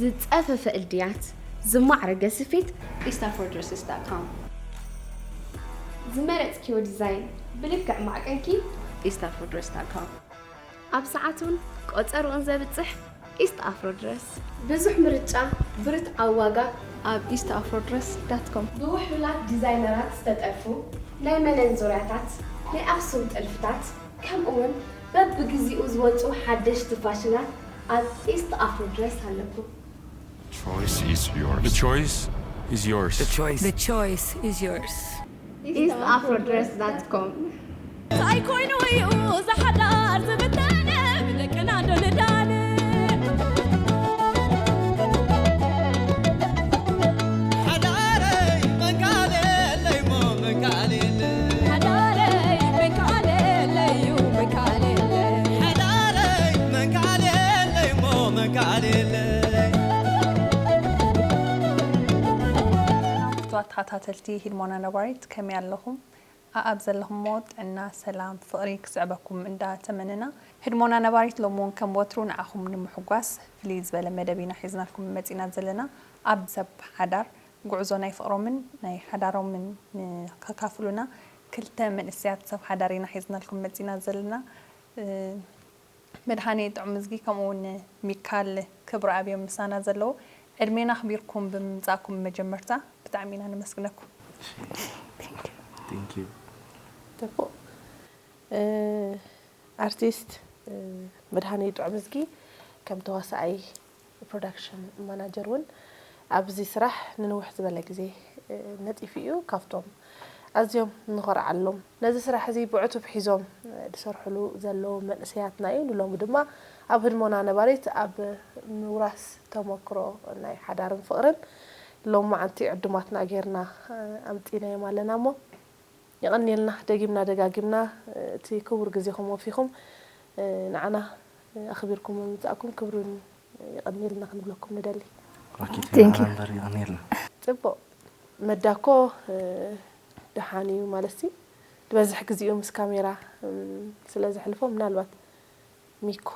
ዝጸፈፈ እልድያት፣ ዝማዕረገ ስፌት፣ east afro dresses dot com። ዝመረጽክዮ ዲዛይን ብልክዕ ማዕቀንኪ፣ east afro dress dot com። ኣብ ሰዓቱን ቆጸርኡን ዘብጽሕ ኢስት ኣፍሮ ድረስ። ብዙሕ ምርጫ፣ ብርትዓዊ ዋጋ፣ ኣብ east afro dress dot com። ብውሕሉላት ዲዛይነራት ዝተጠልፉ ናይ መነን ዙርያታት፣ ናይ ኣኽሱም ጥልፍታት፣ ከምኡውን በብግዚኡ ዝወጹ ሓደሽቲ ፋሽናት ኣብ ኢስት ኣፍሮ ድረስ ኣለኩም። Choice is yours. The choice is yours. The choice. The choice is yours. east afro dress dot com። እንታይ ኮይኑ እዩ ዝሓዳር ዝብተነ ብደቅና ዶ ንዳነ ሓዳረይ መንካል የለይ ሞ መንካል የለይ ሓዳረይ መንካል የለዩ መንካል የለይ ሓዳረይ መንካል የለይ ሞ መንካል የለይ ክቡራት ተኸታተልቲ ህድሞና ነባሪት ከመይ ኣለኹም? ኣኣብ ዘለኹሞ ጥዕና፣ ሰላም፣ ፍቕሪ ክስዕበኩም እንዳተመነና፣ ህድሞና ነባሪት ሎሚ እውን ከም ወትሩ ንዓኹም ንምሕጓስ ፍልይ ዝበለ መደብ ኢና ሒዝናልኩም መጺና ዘለና። ኣብ ሰብ ሓዳር ጉዕዞ ናይ ፍቕሮምን ናይ ሓዳሮምን ንኸካፍሉና ክልተ መንእሰያት ሰብ ሓዳር ኢና ሒዝናልኩም መጺና ዘለና። መድሃኔ ጥዑምዝጊ ከምኡ እውን ሚካል ክብረኣብ እዮም ምሳና ዘለዉ። ዕድሜና ኣኽቢርኩም ብምምጻእኩም መጀመርታ ብጣዕሚ ኢና ነመስግነኩም። Thank you። ጽቡቕ። ኣርቲስት መድሃኔ ጥዑምዝጊ ከም ተዋሳኣይ ፕሮዳክሽን ማናጀር እውን ኣብዚ ስራሕ ንንውሕ ዝበለ ግዜ ነጢፉ እዩ። ካብቶም ኣዝዮም ንኾርዓሎም ነዚ ስራሕ እዚ ብዕቱብ ሒዞም ዝሰርሕሉ ዘለዉ መንእሰያትና እዩ። ንሎሚ ድማ ኣብ ህድሞና ነባሪት ኣብ ምውራስ ተመክሮ ናይ ሓዳርን ፍቕርን ሎማዓንቲ ዕዱማትና ጌርና ኣምጺናዮም ኣለና እሞ የቐንየልና። ደጊምና ደጋጊምና እቲ ክቡር ግዜኹም ወፊኹም ንዓና ኣኽቢርኩም ምምጻእኩም ክብርን የቐንየልና ክንብለኩም ንደሊ። ኦኬ፣ Thank you። እምበር የቐንየልና። ጽቡቕ። መዳ እኮ ደሓን እዩ ማለት ሲ ዝበዝሕ ግዜኡ ምስ ካሜራ ስለ ዘሕልፎ ምናልባት ሚኩ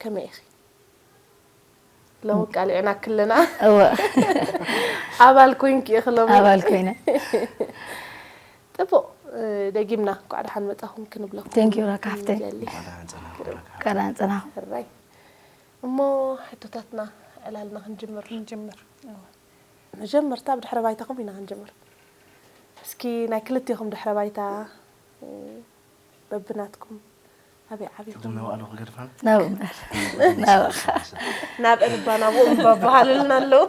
ከመይ ኢኺ? ሎሚ ቃሊዕና ክልና እወ ኣባል ኮይንኪ ኢኺ ሎሚ። ኣባል ኮይነ። ጽቡቕ። ደጊምና እንኳዕ ደሓን መጻኹም ክንብለኩም Thank you ራካ ሓፍተይ። ንደሊ። እንኳዕ ደሓን ጸናኹም። እንኳዕ ደሓን ጸናኹም። ሕራይ እሞ ሕቶታትና ዕላልና ክንጅምር። ንጅምር። መጀመርታ ብድሕረ ባይታኹም ኢና ክንጅምር። እስኪ ናይ ክልቴኹም ድሕረ ባይታ በብናትኩም ኣበይ ዓቢኹም? ቅድም ናብኣሉ ክገድፋን ናብኡ ናብኡ ናብ እንባ ናብኡ እምባ በሃልልና ኣለዉ።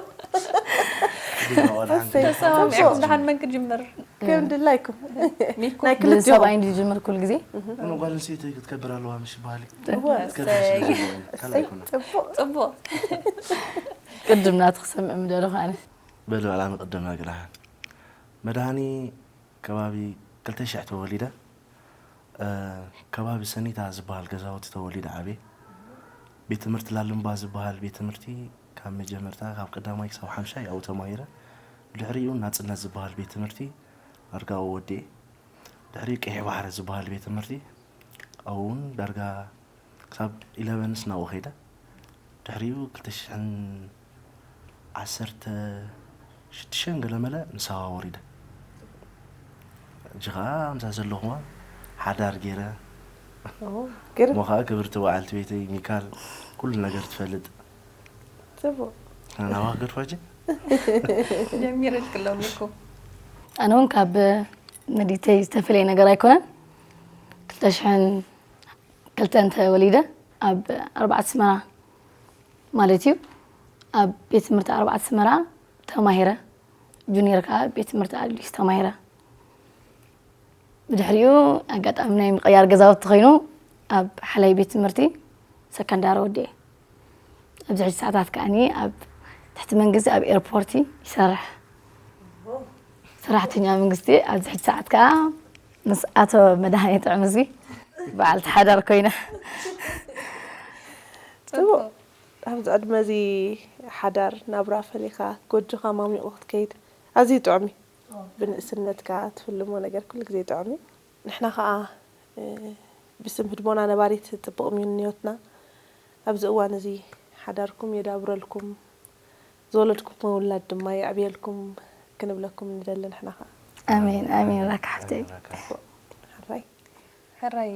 ተሰማሚዕኩም ደሓን መን ክጅምር? ከም ድላይኩም። ሚኩ ናይ ክልቴኹም ብሰብኣይ እንዲ ዝጅምር ኩሉ ግዜ ጓል ኣንስተይቲ ክትከብር ኣለዋ ምሽ በሃሊ እወ። ክትከብር ስለ ዘለዎ እዩ። ካልእ ኣይኮነን። ጽቡቕ። ጽቡቕ። ቅድም ናቱ ክሰምዕ ምደለኹ ኣነ በል ባዕላ ንቅድም ኣግላሓ መድሃኒ ከባቢ ክልተ ሽሕ ተወሊደ። ከባቢ ሰኒታ ዝበሃል ገዛውቲ ተወሊደ ዓብየ። ቤት ትምህርቲ ላልምባ ዝበሃል ቤት ትምህርቲ ካብ መጀመርታ ካብ ቀዳማይ ክሳብ ሓምሻይ ኣብኡ ተማሂረ። ድሕሪኡ ናጽነት ዝበሃል ቤት ትምህርቲ ኣርጋኡ ወዲኤ። ድሕሪኡ ቀይሕ ባሕሪ ዝበሃል ቤት ትምህርቲ ኣብኡ እውን ዳርጋ ክሳብ ኢለቨንስ ናብኡ ከይደ። ድሕሪኡ ክልተ ሽሕን ዓሰርተ ሽዱሽተን ገለመለ ንሳዋ ወሪደ። ሕጂ ኸዓ ኣምሳ ዘለኹዋ ሓዳር ገይረ። ግርም እሞ ኸዓ ክብርቲ በዓልቲ ቤተይ ሚካል ኩሉ ነገር ትፈልጥ። ጽቡቕ። ናባኽ ገድፎ ሕጂ ጀሚረልክሎም እኮ። ኣነ እውን ካብ መዲተይ ዝተፈለየ ነገር ኣይኮነን። ክልተ ሽሕን ክልተን ተወሊደ ኣብ ኣርባዕተ ኣስመራ ማለት እዩ። ኣብ ቤት ትምህርቲ ኣርባዕተ ኣስመራ ተማሂረ። ጁኒየር ከዓ ቤት ትምህርቲ ኣዲስ ተማሂረ። ብድሕሪኡ ኣጋጣሚ ናይ ምቕያር ገዛውቲ ኮይኑ ኣብ ሓላይ ቤት ትምህርቲ ሰከንዳሪ ወዲኤ። ኣብዚ ሕጂ ሰዓታት ከዓኒ ኣብ ትሕቲ መንግስቲ ኣብ ኤርፖርቲ ይሰርሕ። ሰራሕተኛ መንግስቲ ኣብዚ ሕጂ ሰዓት ከዓ ምስ ኣቶ መድሃኔ ጥዑምዝጊ በዓልቲ ሓዳር ኮይነ። ጽቡቕ። ኣብዚ ዕድመ እዚ ሓዳር ናብራ ፈሊኻ ጎጆኻ ማሚቑ ክትከይድ ኣዝዩ ጥዑም እዩ። ብንእስነትካ ትፍልሞ ነገር ኩሉ ግዜ ጥዑም እዩ። ንሕና ኸዓ ብስም ህድሞና ነባሪት ጽቡቕ ምንዮትና ኣብዚ እዋን እዚ ሓዳርኩም የዳብረልኩም፣ ዝወለድኩሞ ውላድ ድማ የዕብየልኩም ክንብለኩም ንደሊ ንሕና ኸዓ። ኣሜን ኣሜን። ራካ ሓፍተይ። ሕራይ ሕራይ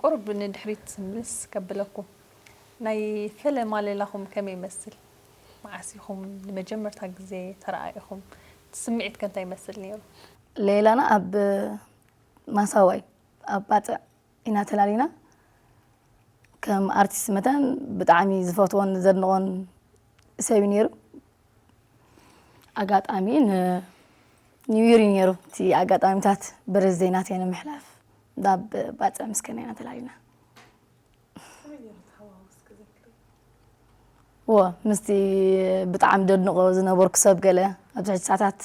ቁሩብ ንድሕሪት ምልስ ከብለኩም። ናይ ፈለማ ሌላኹም ከመይ ይመስል? መዓስ ኢኹም ንመጀመርታ ግዜ ተረኣኢኹም? እቲ ስምዒት ከ እንታይ ይመስል ነይሩ? ሌላና ኣብ ማሳዋይ ኣብ ባፅዕ ኢና ተላሊና። ከም ኣርቲስት መታን ብጣዕሚ ዝፈትዎን ዘድንቖን ሰብ እዩ ነይሩ። ኣጋጣሚ ንኒው ይር እዩ ነይሩ። እቲ ኣጋጣሚታት በርዝደይ ናተይ ንምሕላፍ ናብ ባፅዕ ምስ ከድና ኢና ተላሊና። እወ ምስቲ ብጣዕሚ ደድንቆ ዝነበርኩ ሰብ ገለ ኣብዚ ሕጂ ሰዓታት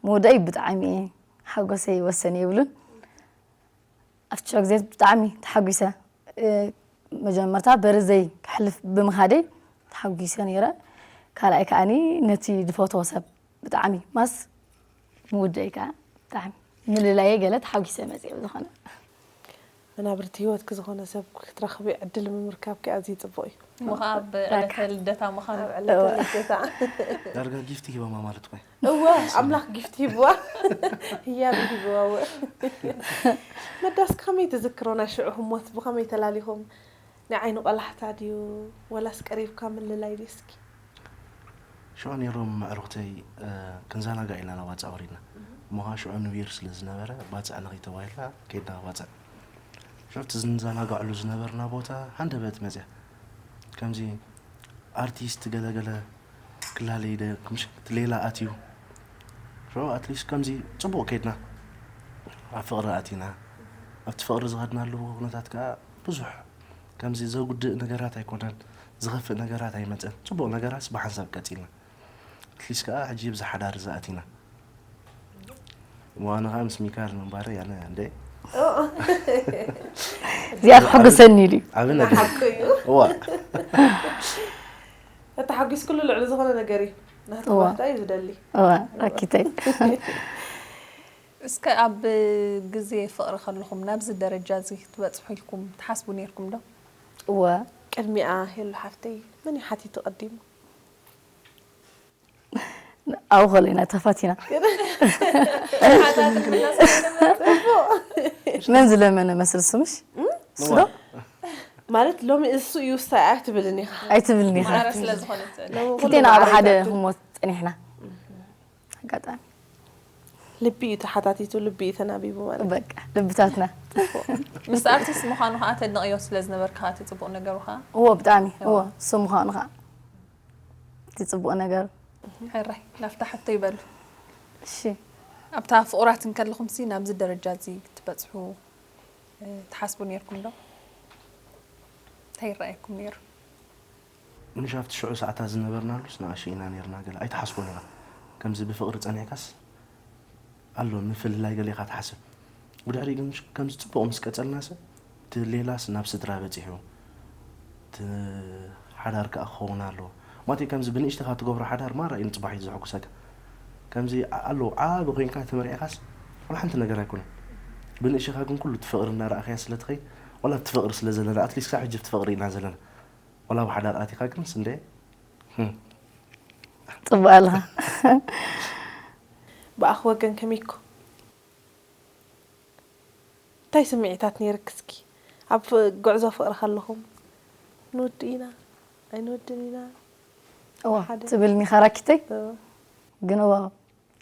ምውደይ ብጣዕሚ እየ ሓጎሰይ ወሰን የብሉን። ኣብቲ ሽዑ ግዜ ብጣዕሚ ተሓጒሰ። መጀመርታ በርዝደይ ከሕልፍ ብምኻደይ ተሓጒሰ ነይረ። ካልኣይ ከዓኒ ነቲ ዝፈትዎ ሰብ ብጣዕሚ ማስ ምውደይ ከዓ ብጣዕሚ ምልላየ ገለ ተሓጒሰ መፅየ ብዝኾነ መናብርቲ ህይወትኪ ዝኾነ ሰብ ክትረኽቢ ዕድል ምምርካብኪ ኣዝዩ ፅቡቕ እዩ። እሞ ከዓ ኣብ ዕለተ ልደታ ምዃኑ ኣብ ዕለተ ልደታ ዳርጋ ጊፍቲ ሂቦማ ማለት እኮ እዩ። እወ ኣምላኽ ጊፍቲ ሂብዋ ህያብ ሂብዋ እወ መዳስኪ ከመይ ትዝክሮ ናይ ሽዑ ህሞት ብኸመይ ተላሊኹም ናይ ዓይኒ ቆላሕታ ድዩ ወላስ ቀሪብካ ምልላይ ድዩ እስኪ ሽዑ ነይሮም ኣዕሩኽተይ ክንዘናጋዕ ኢልና ናብ ባፅዕ ወሪድና እሞ ከዓ ሽዑ ኒው ይር ስለ ዝነበረ ባፅዕ ንኸይድ ተባሂልና ከይድና ባፅዕ ሽዑ እቲ ዝንዘናጋዕሉ ዝነበርና ቦታ ሃንደበት መፅያ ከምዚ ኣርቲስት ገለገለ ክላለይ ደ ምሽ እቲ ሌላ ኣትዩ ሽዑ ኣትሊስት ከምዚ ፅቡቕ ከይድና ኣብ ፍቕሪ ኣቲና ኣብቲ ፍቕሪ ዝኸድናሉ ኩነታት ከዓ ብዙሕ ከምዚ ዘጉድእ ነገራት ኣይኮነን ዝኸፍእ ነገራት ኣይመፀን ፅቡቕ ነገራትስ ብሓንሳብ ቀፂልና ኣትሊስት ከዓ ሕጂ ብዚ ሓዳር እዚ ኣቲና ዋና ከዓ ምስ ሚካል ምንባረ ያነ እንደ እዚኣ ክሕጉሰኒ ኢሉ እዩ ዓቢ ነገር ሓቁ እዩ እዋ ተተሓጒስኩሉ ልዕሊ ዝኾነ ነገር እዩ ናትወታ እዩ ዝደሊ እዋ ራኪተይ እስከ ኣብ ግዜ ፍቕሪ ከለኹም ናብዚ ደረጃ እዚ ክትበፅሑ ኢልኩም ትሓስቡ ነይርኩም ዶ? እወ ቅድሚኣ ሄሉ ሓፍተይ መን እዩ ሓቲቱ ቀዲሙ ኣብኡ ከለና ተፋቲና መን ዝለመነ መስል ስምሽ ስዶ ማለት ሎሚ እሱ እዩ ውሳይ ኣይትብልን ኢኻ ኣይትብልኒ ኢኻ ማዕረ ስለ ዝኾነት ክልቴና ኣብ ሓደ ህሞት ፀኒሕና ኣጋጣሚ ልቢ እዩ ተሓታቲቱ ልቢ እዩ ተናቢቡ ማለት በቃ ልብታትና ምስ ኣርቲስት ምዃኑ ከዓ ተድንቕዮ ስለ ዝነበርካ እቲ ፅቡቕ ነገሩ ከዓ እዎ ብጣዕሚ እዎ እሱ ምዃኑ ከዓ እቲ ፅቡቕ ነገር ሕራይ ናብታ ሕቶ ይበሉ እሺ ኣብታ ፍቑራት እንከለኹም ሲ ናብዚ ደረጃ እዚ ክትበፅሑ ትሓስቡ ነርኩም ዶ እንታይ ይረኣየኩም ነይሩ ምንሻ ኣብቲ ሽዑ ሰዓታት ዝነበርናሉስ ንኣሽ ኢና ነርና ገለ ኣይትሓስቦን ኢኻ ከምዚ ብፍቕሪ ጸኒዕካስ ኣሎ ምፍልላይ ገለ ኢኻ ትሓስብ ብድሕሪ ግን ከምዚ ጽቡቕ ምስ ቀጸልናሰ እቲ ሌላስ ናብ ስድራ በጺሑ እቲ ሓዳር ከኣ ክኸውን ኣለዎ ማለተይ ከምዚ ብንእሽተኻ ትገብሮ ሓዳር ማራ እዩ ንጽባሕ እዩ ዘሐጉሰካ ከምዚ ኣሎ ዓቢ ኮይንካ ተመርዒኻስ ወላ ሓንቲ ነገር ኣይኮነን ብንእሽኻ ግን ኩሉ እቲ ፍቕሪ እናረኣኻያ ስለ ትኸይድ ወላ እቲ ፍቕሪ ስለ ዘለና ኣትሊስት ክሳብ ሕጂ ኣብቲ ፍቕሪ ኢና ዘለና ወላ ኣብ ሓዳር ኣቲኻ ግንስ እንደ ፅቡቅ ኣለኻ ብኣኽ ወገን ከመይኮ እንታይ ስምዒታት ነይርክ እስኪ ኣብ ጉዕዞ ፍቕሪ ከለኹም ንውድ ኢና ኣይንውድን ኢና እዋ ትብልኒ ካራኪተይ ግን እዋ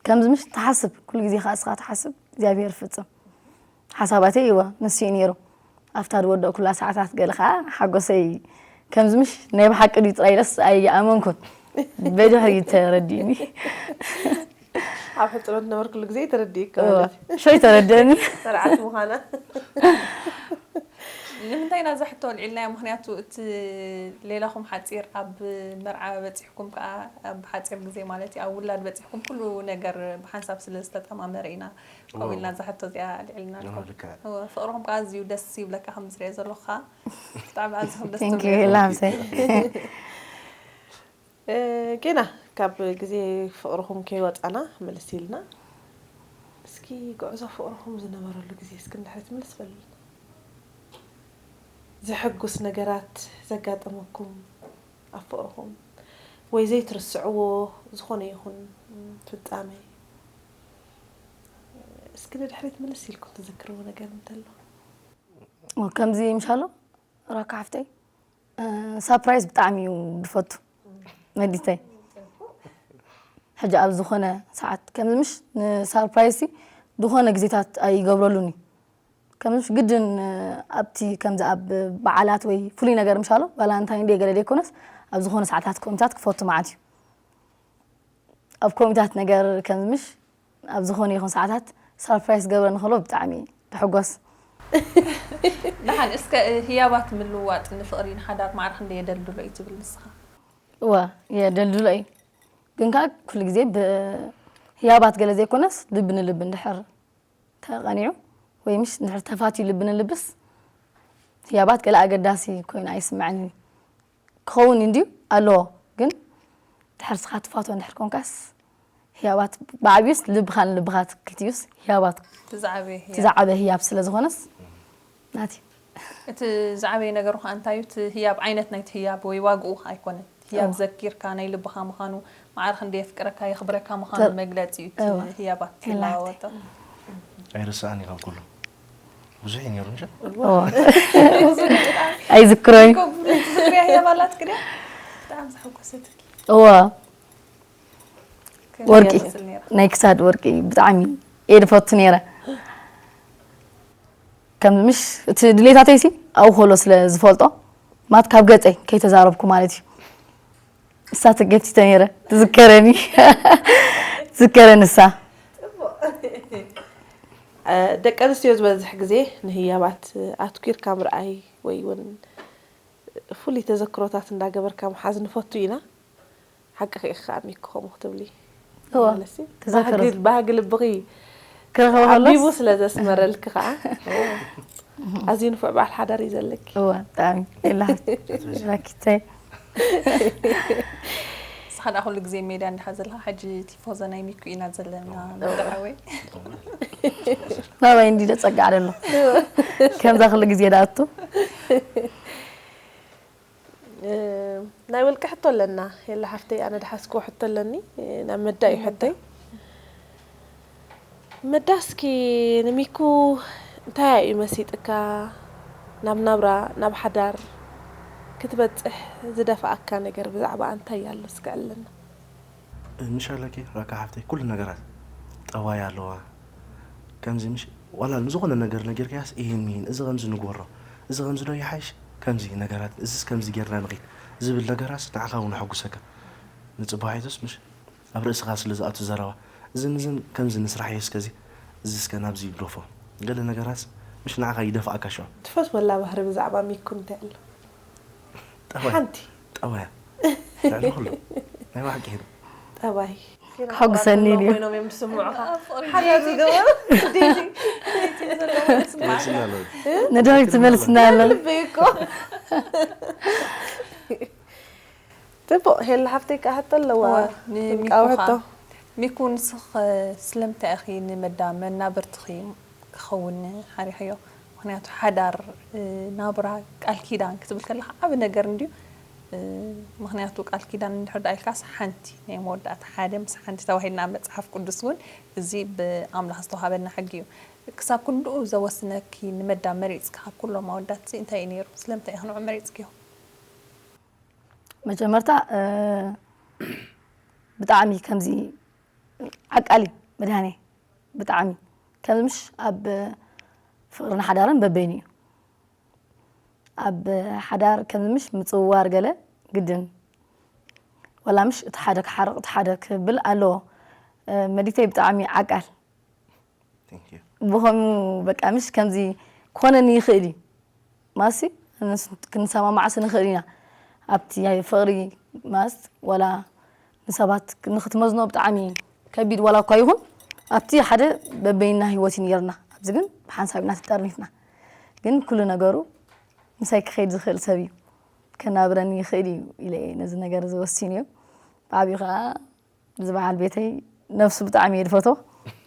ከምዚ ምሽ ትሓስብ ኩሉ ግዜ ከዓ እስኻ ትሓስብ እግዚኣብሔር ፍፅም ሓሳባተይ እዋ ንሱ እዩ ነይሩ ኣብታ ዝወደእኩላ ሰዓታት ገለ ከዓ ሓጎሰይ ከምዚ ምሽ ናይ ብሓቂ ድዩ ጥራይ ኢለስ ኣይኣመንኩን በድሕሪ ተረዲእኒ ኣብ ሕፅኖት ነበርኩሉ ግዜ ተረዲእካ ማለት እዩ። ሸይ ተረደኒ መርዓት ምዃና ንምንታይ ኢና እዛ ሕቶ ኣልዒልናያ ምክንያቱ እቲ ሌላኹም ሓፂር ኣብ መርዓ በፂሕኩም ከዓ ኣብ ሓፂር ግዜ ማለት እዩ ኣብ ውላድ በፂሕኩም ኩሉ ነገር ብሓንሳብ ስለ ዝተጠማመረ ኢና ከምኡ ኢልና እዛ ሕቶ እዚኣ ኣልዒልናልኩም ልክዕ እወ፣ ፍቕርኹም ከዓ ኣዝዩ ደስ ይብለካ ከም ዝሪኦ ዘለኹ ከዓ ብጣዕሚ ኣዝኹም ደስ Thank ትብሉ you ላምሰ ጌና ካብ ግዜ ፍቕርኹም ከይወፃና ምልስ ኢልና እስኪ ጉዕዞ ፍቕርኹም ዝነበረሉ ግዜ እስኪ ንድሕሪት ምልስ በሉልና ዘሐጉስ ነገራት ዘጋጠመኩም ኣብ ፍቕርኹም ወይ ዘይትርስዕዎ ዝኾነ ይኹን ፍጻመ? እስኪ ንድሕሪት ምልስ ኢልኩም ትዝክርዎ ነገር እንተሎ? ከምዚ ምሻሎ ራካ ሓፍተይ፣ ሳፕራይዝ ብጣዕሚ እዩ ዝፈቱ መዲተይ። ሕጂ ኣብ ዝኾነ ሰዓት ከምዚ ምሽ ንሳርፕራይዝ ሲ ዝኾነ ግዜታት ኣይገብረሉን እዩ። ከምዚ ምሽ ግድን ኣብቲ ከምዚ ኣብ በዓላት ወይ ፍሉይ ነገር ምሻሎ ቫላንታይን ዴ ገለ ደይኮነስ ኣብ ዝኾነ ሰዓታት ኮሚታት ክፈቱ ማለት እዩ። ኣብ ኮሚታት ነገር ከምዚ ምሽ ኣብ ዝኾነ ይኹን ሰዓታት ሳርፕራይዝ ገብረ ንክሎ ብጣዕሚ ትሕጎስ። ደሓን እስከ ህያባት ምልውዋጥ ንፍቕሪ ንሓዳር ማዕረ ክንደይ የደልድሎ እዩ ትብል ንስኻ? እወ የደልድሎ እዩ። ግን ከዓ ኩሉ ግዜ ብህያባት ገለ ዘይኮነስ ልቢ ንልቢ እንድሕር ተቐኒዑ ወይ ምሽ እንድሕር ተፋትዩ ልቢ ንልብስ ህያባት ገለ ኣገዳሲ ኮይኑ ኣይስምዐንን። ክኸውን እንድዩ ኣለዎ። ግን ድሕር ስኻ ትፋቶ እንድሕር ኮንካስ ህያባት ብዓብዩስ ልብኻ ንልብኻ ትክትዩስ ህያባት ትዝዓበየ ህያብ። ትዝዓበ ህያብ ስለ ዝኾነስ ናቲ እቲ ዝዓበየ ነገሩ ከዓ እንታይ እዩ? እቲ ህያብ ዓይነት ናይቲ ህያብ ወይ ዋግኡ ኣይኮነን። ህያብ ዘኪርካ ናይ ልብኻ ምዃኑ፣ ማዕረ ክንደይ የፍቅረካ የኽብረካ ምዃኑ መግለፂ እዩ። እቲ ህያባት ትላወጦ። ኣይርስኣን እዩ ካብ ኩሉ ብዙሕ እዩ ነይሩ እንጂ ኣይዝክሮይ ትዝክርያ ህያብ ኣላትክ ድያ? ብጣዕሚ ዘሐጎሰትክ። እወ ወርቂ ትመስል ነይራ። ናይ ክሳድ ወርቂ ብጣዕሚ እየ ድፈቱ ነይረ። ከም ምሽ እቲ ድሌታተይሲ ኣብኡ ከሎ ስለ ዝፈልጦ ማት ካብ ገፀይ ከይተዛረብኩ ማለት እዩ። እሳ ተገቲተ ነይረ ትዝከረኒ ትዝከረኒ እሳ ደቂ ኣንስትዮ ዝበዝሕ ግዜ ንህያባት ኣትኲርካ ምርኣይ ወይ እውን ፍሉይ ተዘክሮታት እንዳገበርካ ምሓዝ ንፈቱ ኢና። ሓቅኺ ኢኺ ከዓ ሚኪ ከምኡ ክትብሊ እወ ማለት እዩ። ተዘክሮ ባህጊ ልብኺ ክረኸቦ ዓቢቡ ከሎስ ስለ ዘስመረልኪ ከዓ ኣዝዩ ንፉዕ በዓል ሓዳር እዩ ዘለኪ። እወ ብጣዕሚ የላሓት ራኪተይ ንስኻ ደኣ ኩሉ ግዜ ሜዳ እንዲኻ ዘለኻ፣ ሕጂ ቲፎዞ ናይ ሚኩ ኢና ዘለና መርዓወይ። ናባይ እንዲ ደፀጋዕ ደሎ ከምዛ ኩሉ ግዜ ደኣቱ እ፣ ናይ ውልቂ ሕቶ ኣለና። የላ ሓፍተይ፣ ኣነ ድሓስክዎ ሕቶ ኣለኒ። እ፣ ናብ መዳ እዩ ሕቶይ። መዳ፣ እስኪ ንሚኩ እንታይ እዩ መሲጥካ? ናብ ናብራ፣ ናብ ሓዳር ክትበጽሕ ዝደፍኣካ ነገር ብዛዕባ እንታይ ኣሎ? እስኪ ኣለና። ምሻለኪ ራካ ሓፍተይ ኩሉ ነገራት ጠባይ ኣለዋ። ከምዚ ምሽ ዋላ ንዝኾነ ነገር ነጊርካያስ ይህን ምሂን እዚ ከምዚ ንግበሮ እዚ ከምዚ ዶ ይሓይሽ ከምዚ ነገራት እዚስ ከምዚ ጌርና ንኺድ ዝብል ነገራስ ንዓኻ እውን ኣሐጉሰካ። ንፅባሒቱስ ምሽ ኣብ ርእስኻ ስለ ዝኣቱ ዘረባ እዝን እዝን ከምዚ ንስራሕ እየ እስከዚ እዚ እስከ ናብዚ ይግደፎ ገለ ነገራስ ምሽ ንዓኻ ይደፍኣካ ሽዑ። ትፈትወላ ባህሪ ብዛዕባ ሚኩ እንታይ ኣሎ? ጠባይ ሓንቲ ጠባያ ልዕሊ ኩሉ ናይ ባሕቂ ህም ጠባይ ከሐጉሰኒ ድዩ? ኮይኖም እዮም ዝስምዑኻ። ሓዳር ዝገበሩ ደይዚ ይመስልና ኣለዉ። ንድሕሪት ትመልስና ኣሎ ልበይ እኮ። ጽቡቕ፣ ሄላ ሓፍተይ ከዓ ሕቶ ኣለዋ። ንሚኩ ፍቃዊ ኸዓ፣ ሕቶ። ሚኩ ንስኽ ስለምንታይ ኢኺ ንመዳ መናብርትኺ ክኸውን ሓሪኽዮ? ምኽንያቱ ሓዳር፣ እ፣ ናብራ፣ ቃል ኪዳን ክትብል ከለኻ ዓቢ ነገር እንድዩ። እ፣ ምኽንያቱ ቃል ኪዳን እንድሕር ደኣ ኢልካስ ሓንቲ ናይ መወዳእታ ሓደ ምስ ሓንቲ ተባሂልና ኣብ መጽሓፍ ቅዱስ እውን እዚ ብኣምላኽ ዝተዋሃበና ሕጊ እዩ። ክሳብ ክንድኡ ዘወስነኪ ንመዳ መሪጽኪ ካብ ኩሎም ኣወዳትሲ እንታይ እዩ ነይሩ? ስለምንታይ ኢኺ ንዑ መሪጽክዮ? መጀመርታ እ፣ ብጣዕሚ ከምዚ ዓቃሊ መድሃኔ ብጣዕሚ ከምዚ ምሽ ኣብ ፍቕርን ሓዳርን በበይኑ እዩ። ኣብ ሓዳር ከምዚ ምሽ ምጽውዋር ገለ ግድን ዋላ ምሽ እቲ ሓደ ክሓርቕ እቲ ሓደ ክብል ኣለዎ። እ፣ መዲተይ ብጣዕሚ ዓቃል Thank you። ብኸምኡ በቃ ምሽ ከምዚ ክኾነኒ ይኽእል እዩ ማሲ ክንሰማማዕስ ንኽእል ኢና ኣብቲ ፍቕሪ ማስ ዋላ ንሰባት ንክትመዝኖ ብጣዕሚ ከቢድ ዋላ እኳ ይኹን ኣብቲ ሓደ በበይና ህይወት እዩ ነርና ኣብዚ ግን ብሓንሳብ ኢና ተጠርኒፍና ግን ኩሉ ነገሩ ምሳይ ክኸይድ ዝኽእል ሰብ እዩ ከናብረኒ ይኽእል እዩ ኢለ እየ ነዚ ነገር ዝወሲን እዩ ብዓብዩ ከዓ እዚ በዓል ቤተይ ነብሱ ብጣዕሚ እየ ዝፈትዎ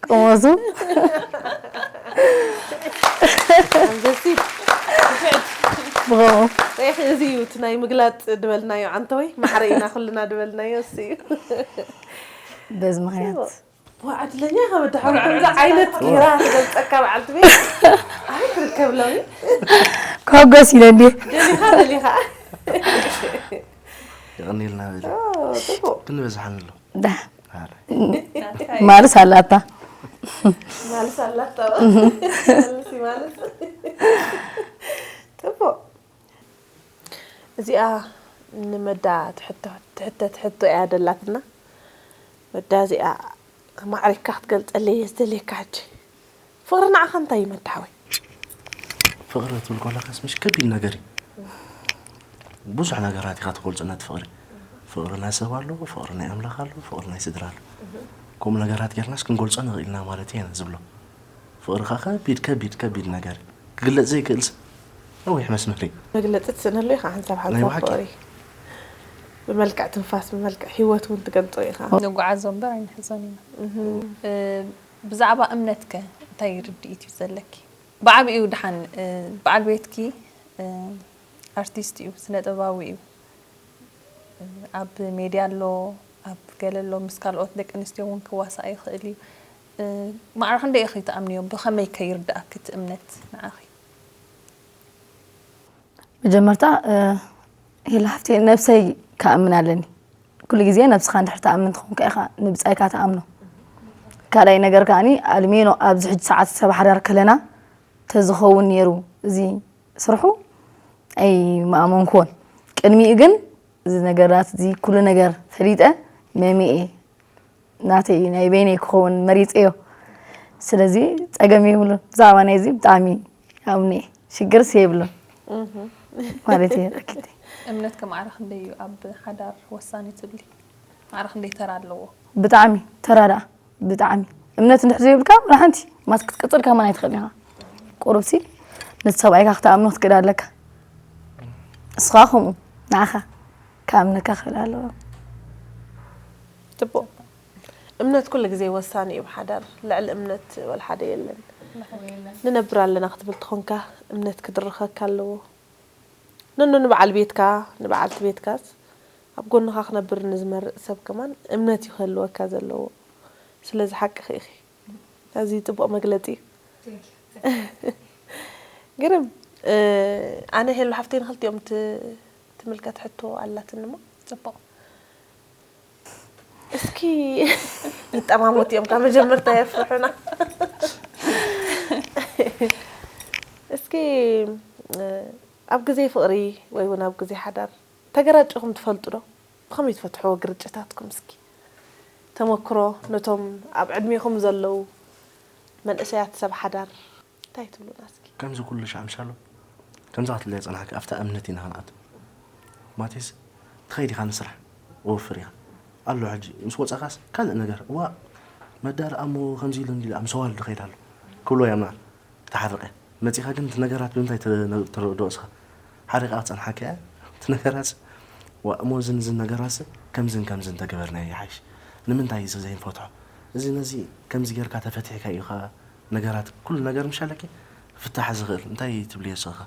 ቅመሱ ኣንበሲ። ብኸምኡ ሪኢኺ፣ እዚ እዩ እቲ ናይ ምግላፅ ድበልናዮ፣ ዓንተወይ ማዕረ ኢና ኩልና ድበልናዮ እሱ እዩ። በዚ ምኽንያት ዋ፣ ዕድለኛ ኢኻ፣ መድሓኒ ከምዚ ዓይነት ጌራ ትገልፀካ በዓልቲ ቤት ኣይትርከብ ሎሚ። ከጎስ ኢለ እንዲ ደሊኻ ደሊኻ። የቐኒልና በሊ። ጽቡቕ። ክንበዝሓኒ ኣሎ። ዳ ኣረ። ማልስ ኣላታ ማልስ ኣላታ። ማልስ፣ ማልስ። ጽቡቕ። እዚኣ ንመዳ ትሕቶ፣ ትሕተት ሕቶ እያ ደላትና። መዳ፣ እዚኣ ማዕሪካ ክትገልጸለይ እየ ዝደልየካ ሕጂ። ፍቕሪ ንዓኻ እንታይ እዩ መዳ ሓወይ? ፍቕሪ ክትብል ከለኻስ ምሽ ከቢድ ነገር እዩ። ብዙሕ ነገራት ኢኻ ትገልጾ ነቲ ፍቕሪ። ፍቕሪ ናይ ሰብ ኣሎ፣ ፍቕሪ ናይ ኣምላኽ ኣሎ፣ ፍቕሪ ናይ ስድራ ኣሎ። ከምኡ ነገራት ጌርናስ ክንገልጾ ንኽእል ኢና ማለት እየ ዝብሎ። ፍቕሪ ኸዓ ከቢድ ከቢድ ከቢድ ነገር እዩ። ክግለጽ ዘይክእልስ ነዊሕ መስመር እዩ። መግለጺ ትስእነሉ ኢኻ ሓንሳብ ናይ ሓንሳብ ብሓቂ። ፍቕሪ። ብመልክዕ ትንፋስ፣ ብመልክዕ ህይወት እውን ትገልጾ ኢኻ። ንጓዓዞ እምበር ኣይንሕዞን ኢና። እ፣ ብዛዕባ እምነትከ እንታይ ርድኢት እዩ ዘለኪ? ብዓቢኡ ደሓን፣ እ፣ በዓል ቤትኪ፣ እ፣ ኣርቲስት እዩ፣ ስነ ጥበባዊ እዩ። እ፣ ኣብ ሜድያ ኣሎ፣ ኣብ ገለ ኣሎ፣ ምስ ካልኦት ደቂ ኣንስትዮ እውን ክዋሳእ ይኽእል እዩ። እ፣ ማዕረ ክንደይ ኢኺ ትኣምንዮ? ብኸመይ ከ ይርድኣኪ እቲ እምነት ንዓኺ? መጀመርታ እ፣ ሄላ ሓፍቲ ነብሰይ ክኣምን ኣለኒ። ኩሉ ግዜ ነብስኻ እንድሕር ትኣምን ትኾንካ ኢኻ ንብጻይካ ትኣምኖ። ካልኣይ ነገር ከኣኒ ኣልሜኖ ኣብዚ ሕጂ ሰዓት ሰብ ሓዳር ከለና ተዝኸውን ነይሩ እዚ ስርሑ ኣይምኣመንኩዎን። ቅድሚኡ ግን እዚ ነገራት እዚ ኩሉ ነገር ፈሊጠ መሚኤ ናተይ ናይ በይነይ ክኸውን መሪጸዮ። ስለዚ ጸገም የብሉን። ብዛዕባ ናይዚ ብጣዕሚ ኣምነ ሽግርስ የብሉን ማለት እየ። ኣኪተይ እምነትከ ማዕረ ክንደይ እዩ ኣብ ሓዳር ወሳኒ ትብሊ? ማዕረ ክንደይ ተራ ኣለዎ? ብጣዕሚ ተራ ደኣ ብጣዕሚ እምነት እንድሕር ዘይብልካ ወላ ሓንቲ ማስ ክትቅጽል ከማን ኣይትኽእልን ኢኻ። ቁሩብሲ ነቲ ሰብኣይካ ክትኣምኖ ክትክእል ኣለካ። እስኻ ከምኡ ንዓኻ ክኣምነካ ክኽእል ኣለዎ። ጽቡቕ። እምነት ኩሉ ግዜ ወሳኒ እዩ ብሓዳር። ልዕሊ እምነት ወላ ሓደ የለን። ንነብር ኣለና ክትብል ትኾንካ እምነት ክድርኸካ ኣለዎ። ነኖ ንበዓል ቤትካ፣ ንበዓልቲ ቤትካስ ኣብ ጎንኻ ክነብር ንዝመርእ ሰብ ከማን እምነት እዩ ክህልወካ ዘለዎ። ስለዚ ሓቅኺ ኢኺ። ኣዝዩ ጽቡቕ መግለጺ እዩ። ግርም። እ፣ ኣነ ሄሉ ሓፍተይ ንኽልቲኦም ት-፣ ትምልከት ሕቶ ኣላትኒ እሞ። ጽቡቕ። እስኪ ይጠማሞት እዮም ካብ መጀመርታ የፍርሑና። እስኪ እ፣ ኣብ ግዜ ፍቕሪ ወይ እውን ኣብ ግዜ ሓዳር ተገራጭኹም ትፈልጡ ዶ? ብኸመይ ትፈትሕዎ ግርጭታትኩም? እስኪ ተመክሮ ነቶም ኣብ ዕድሜኹም ዘለዉ መንእሰያት ሰብ ሓዳር እንታይ ትብሉና እስኪ? ከምዚ ኩሉ ሻምሻሎ ከምዚ ክትብለያ ጸናሕኪ ኣብታ እምነት ኢና ክንኣቱ። ማቴስ ትኸይድ ኢኻ ንስራሕ ወፍር ኢኻ ኣሎ። ሕጂ ምስ ወጻኻስ ካልእ ነገር እዋ መዳር ኣሞ ከምዚ ኢሉ እንዲሉ ምስ ኣዋልዱ ኸይድ ኣሎ ክብሎ እያ ምናል ተሓርቀ መጺኻ ግን እቲ ነገራት ብምንታይ ትረ-፣ ትረድኦ እስኻ? ሓሪቓ ክጸንሓካ እያ እቲ ነገራት። ዋ እሞ እዝን እዝን ነገራት ከምዝን ከምዝን ተገበርናዮ ይሓይሽ። ንምንታይ እዚ ዘይንፈትሖ? እዚ ነዚ ከምዚ ጌርካ ተፈቲሕካ ኢኻ ነገራት ኩሉ ነገር ምሻለኪ ፍታሕ ዝኽእል እንታይ ትብልዮ እስኻ?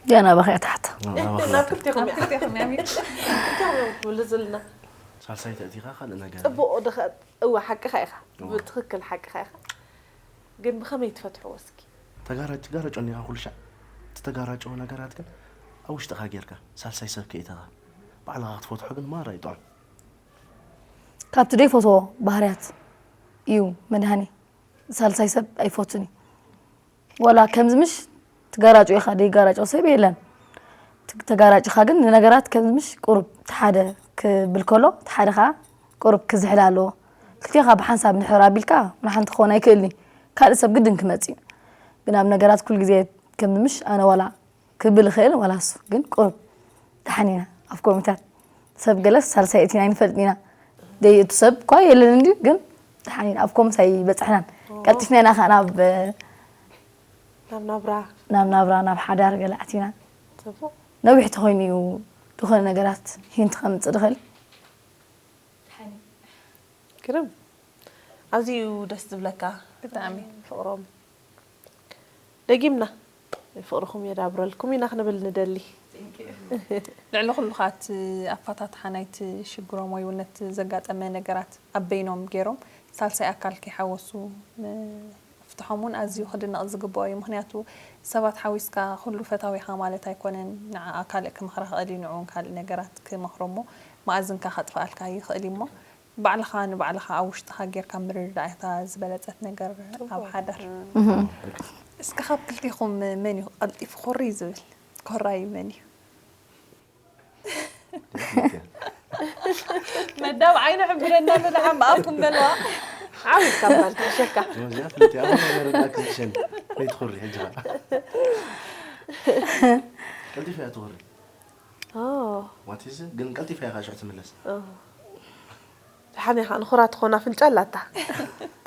ያ ናባኺ እያ ትሓታ። ናባኺ ናብ ክልቴኹም እያ። ክልቴኹም እያ ሚር። ክልቴኹም እዮም ትብሉ ዘለና። ሳልሳይ ተእቲኻ ካልእ ነገር ጽቡቕ ድኸ እወ ሓቅኻ ኢኻ። እወ። ብትኽክል ሓቅኻ ኢኻ። ግን ብኸመይ ትፈትሕዎ እስኪ? ተጋራጭ ትጋረጮ እኒኻ ኩሉ ሻዕ እቲ ተጋራጨዎ ነገራት ግን ኣብ ውሽጥኻ ጌርካ ሳልሳይ ሰብ ከይተኻ ባዕልኻ ክትፈትሖ ግን ማራ ይጥዑም። ካብቲ ደይፈትዎ ባህርያት እዩ መድሃኒ። ሳልሳይ ሰብ ኣይፈቱን እዩ። ወላ ከምዚ ምሽ ትጋራጮ ኢኻ ደይጋራጮ ሰብ የለን። ት-፣ ተጋራጭኻ ግን ንነገራት ከምዚ ምሽ ቁሩብ ተሓደ ክብል ከሎ ተሓደ ኸዓ ቁሩብ ክዝሕል ኣለዎ። ክልቴኻ ብሓንሳብ ንሕር ኣቢልካ ንሓንቲ ክኾን ኣይክእልኒ። ካልእ ሰብ ግድን ክመጽእ እዩ። ግን ኣብ ነገራት ኩሉ ግዜ ከምዚ ምሽ ኣነ ዋላ ክብል እኽእል ዋላ እሱ ግን ቁሩብ ደሓን ኢና ኣብ ኮሚታት ሰብ ገለስ ሳልሳይ እቲና ኣይንፈልጥ ኢና ደይ እቲ ሰብ እኳ የለን እንዲ ግን ደሓን ኢና ኣብ ኮምስ ኣይበፅሕናን ቀልጢፍና ኢና ከዓ ናብ ናብ ናብራ ናብ ናብራ ናብ ሓዳር ገለ ኣቲና ጽቡቕ ነዊሕ ተኮይኑ እዩ ዝኾነ ነገራት ሂንት ከምፅእ ድኽእል ግርም ኣዝዩ ደስ ዝብለካ ብጣዕሚ ፍቕሮም ደጊምና ፍቕርኹም የዳብረልኩም ኢና ክንብል ንደሊ። ልዕሊ ኩሉ ኸኣ እቲ ኣፋታትሓ ናይቲ ሽግሮም ወይ እውን ነቲ ዘጋጠመ ነገራት ኣብ በይኖም ገይሮም ሳልሳይ ኣካል ከይሓወሱ ምፍትሖም እውን ኣዝዩ ክድነቕ ዝግብኦ እዩ። ምኽንያቱ ሰባት ሓዊስካ ኩሉ ፈታዊኻ ማለት ኣይኮነን። ንዓኣ ካልእ ክመኽራ ክእል እዩ፣ ንዑ እውን ካልእ ነገራት ክመኽሮ እሞ መኣዝንካ ከጥፍኣልካ ይኽእል እዩ እሞ ባዕልኻ ንባዕልኻ ኣብ ውሽጥኻ ጌርካ ምርድዳእ እታ ዝበለጸት ነገር ኣብ ሓዳር። እስኪ ካብ ክልቴኹም መን እዩ ቀልጢፉ ኮሪ ዝብል? ኮራይ መን እዩ? መዳብ ዓይኑ ሕብረና ንድሓን ብኣፍኩም በልዋ። ዓብድ ካብ ባል ትሕሸካ። እዚኣ ፍልጥ እያ። ኣሁን ነገር ዳክ ዝሸን። ከይትኹሪ ሕጂ ኸዓ። ቀልጢፋ እያ ትኹሪ። ኦ፣ What is it? ግን ቀልጢፋ ኢኻ ሽሕ ትምለስ። ኦ። ደሓን ኢኻ ንኹራ ትኾን ኣፍንጫ ኣላታ።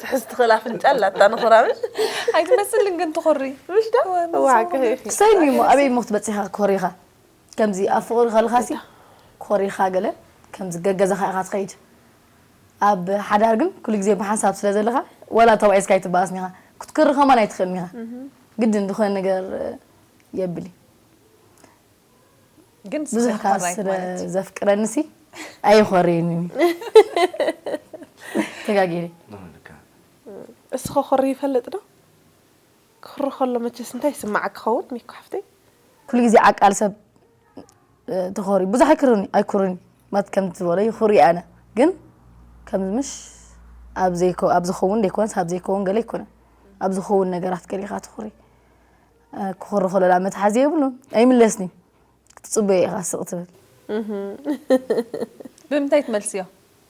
ትሕዝ ትኽእል ኣፍንጫ ኣላታ ንኹራ ምሽ? ኣይትመስልን ግን ትኹሪ። ምሽ ዶ? እዋ፣ ከ- ሰይሚ እሞ ኣበይ እሞ ክትበፅኻ ክኾሪኻ? ከምዚ ኣብ ፍቕሪ ከለኻሲ ኮሪኻ ገለ ከምዚ ገገዛኻ ኢኻ ትኸይድ። ኣብ ሓዳር ግን ኩሉ ግዜ ብሓንሳብ ስለ ዘለኻ ዋላ ተባኢስካ ኣይትበኣስን ኢኻ። ክትክሪ ከማን ኣይትኽእልን ኢኻ። ግድን ዝኾነ ነገር የብል እዩ። ግን ብዙሕ ካብ ስለ ስለ ዘፍቅረኒ ሲ ኣይኾርይን እዩ። ተጋጊረ። ንኽልካ እስኸ ኮሪ ይፈልጥ ዶ? ክሪ ከሎ መቸስ እንታይ ይስማዓካ ክኸውን ሚኮ ሓፍተይ? ኩሉ ግዜ ዓቃል ሰብ እ፣ ተኾሪ ብዙሕ ኣይክርን ኣይኩርን ማት ከም ትበሎ ይኹሪ ኣነ ግን ከም ምሽ ኣብ ዘይኮ ኣብ ዝኸውን ደይኮንስ ኣብ ዘይከውን ገለ ኣይኮነን ኣብ ዝኸውን ነገራት ገሊኻ ትኹሪ እ፣ ክኹሪ ከሎ ላ መትሓዚ የብሉን ኣይምለስኒ ክትጽበዮ ኢኻ ስቕ ትብል ብምንታይ ትመልስዮ?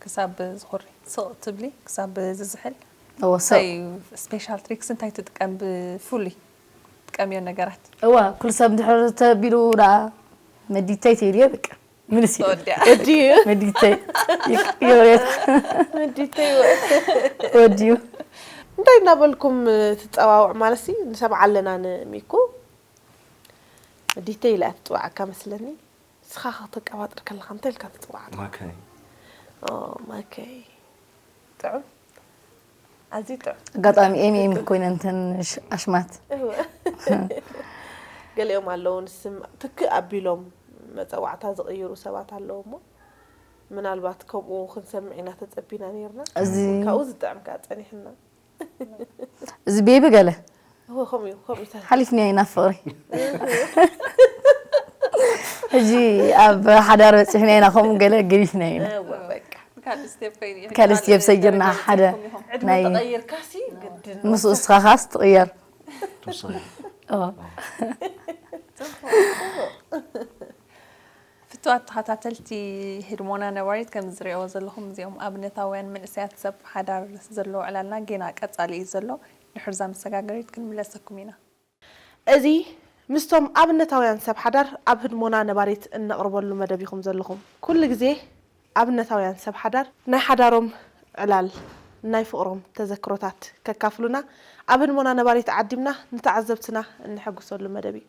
ክሳብ ዝኹሪ ስቕ ትብሊ ክሳብ ዝዝሕል እወ እንታይ ስቕ ስፔሻል ትሪክስ እንታይ ትጥቀም? ብፍሉይ ትጥቀምዮ ነገራት? እዋ ኩሉ ሰብ እንድሕር ተቢሉ ደኣ መዲተይ ተይልዮ በቃ ምልስ እዩ ተወዲኣ። እድዩ መዲተይ ይቅዮሬት መዲተይ ወዲዩ እንታይ እናበልኩም ትፀዋውዕ ማለት ሲ ንሰምዓ ኣለና ንሚኩ መዲተይ ኢላ እያ ትፅዋዓካ መስለኒ። ንስኻ ከተቀባጥር ከለኻ እንታይ ኢልካ ትፅዋዕ? ማከይ ኦ፣ ማከይ ጥዑም፣ ኣዝዩ ጥዑም። ኣጋጣሚ ኤም ኤም ኮይነን ተን ሽ- ኣሽማት እወ። ገሊኦም ኣለዉ ንስም ትክእ ኣቢሎም መፀዋዕታ ዝቕይሩ ሰባት ኣለዉ እሞ ምናልባት ከምኡ ክንሰምዕ ኢና ተፀቢና ነይርና። እዚ ካብኡ ዝጥዕም ከዓ ፀኒሕና። እዚ ቤቢ ገለ እወ፣ ከምኡ እዩ፣ ከምኡ እዩ። ሓሊፍና ኢና ፍቕሪ ሕጂ ኣብ ሓዳር በፂሕና ኢና ከምኡ ገለ ገዲፍና ኢና እወ፣ በቃ። ካልእ ስቴፕ ከይኑ እዩ። ካልእ ስቴፕ ሰጊርና ሓደ ዕድመ ናይ ተቐይርካ ሲ ግድን ምስ እስኻኻስ ትቕየር ተወሰኺ ኦ። ፍቱዋት ተኸታተልቲ ህድሞና ነባሪት ከም ዝሪእዎ ዘለኹም እዚኦም ኣብነታውያን መንእሰያት ሰብ ሓዳር ዘለዎ ዕላልና ጌና ቀጻሊ እዩ ዘሎ። ድሕርዛ መሰጋገሪት ክንምለሰኩም ኢና። እዚ ምስቶም ኣብነታውያን ሰብ ሓዳር ኣብ ህድሞና ነባሪት እነቕርበሉ መደብ ኢኹም ዘለኹም። ኩሉ ግዜ ኣብነታውያን ሰብ ሓዳር ናይ ሓዳሮም ዕላል ናይ ፍቕሮም ተዘክሮታት ከካፍሉና ኣብ ህድሞና ነባሪት ዓዲምና ንተዓዘብትና እንሕጉሰሉ መደብ እዩ።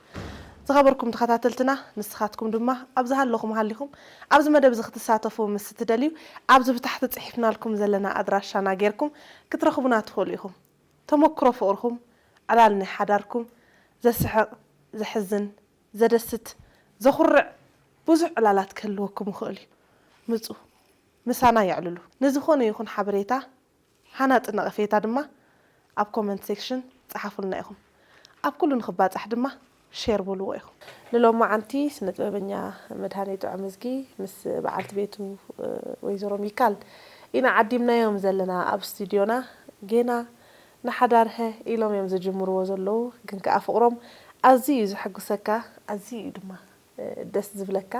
ዝኸበርኩም ተኸታተልትና ንስኻትኩም ድማ ኣብ ዝሃለኹም ሃሊኹም ኣብዚ መደብ እዚ ክትሳተፉ ምስ እትደልዩ ኣብዚ ብታሕቲ ጽሒፍናልኩም ዘለና ኣድራሻና ጌርኩም ክትረኽቡና ትኽእሉ ኢኹም። ተመክሮ ፍቕርኹም፣ ዕላል ናይ ሓዳርኩም፣ ዘስሕቕ፣ ዘሕዝን፣ ዘደስት፣ ዘኹርዕ ብዙሕ ዕላላት ክህልወኩም ይኽእል እዩ። ምጹ፣ ምሳና የዕልሉ። ንዝኾነ ይኹን ሓበሬታ፣ ሃናጺ ነቐፌታ ድማ ኣብ ኮመንት ሴክሽን ጸሓፉልና ኢኹም። ኣብ ኩሉ ንኽባጻሕ ድማ ሼር በልዎ ኢኹም። ንሎማዓንቲ ስነ ጥበበኛ መድሃኔ ጥዑም እዝጊ ምስ በዓልቲ ቤቱ ወይዘሮ ሚካል ኢና ዓዲምናዮም ዘለና ኣብ ስቱድዮና። ጌና ንሓዳር ሀ ኢሎም እዮም ዝጅምርዎ ዘለዉ፣ ግን ከኣ ፍቕሮም ኣዝዩ እዩ ዘሐጉሰካ፣ ኣዝዩ እዩ ድማ ደስ ዝብለካ።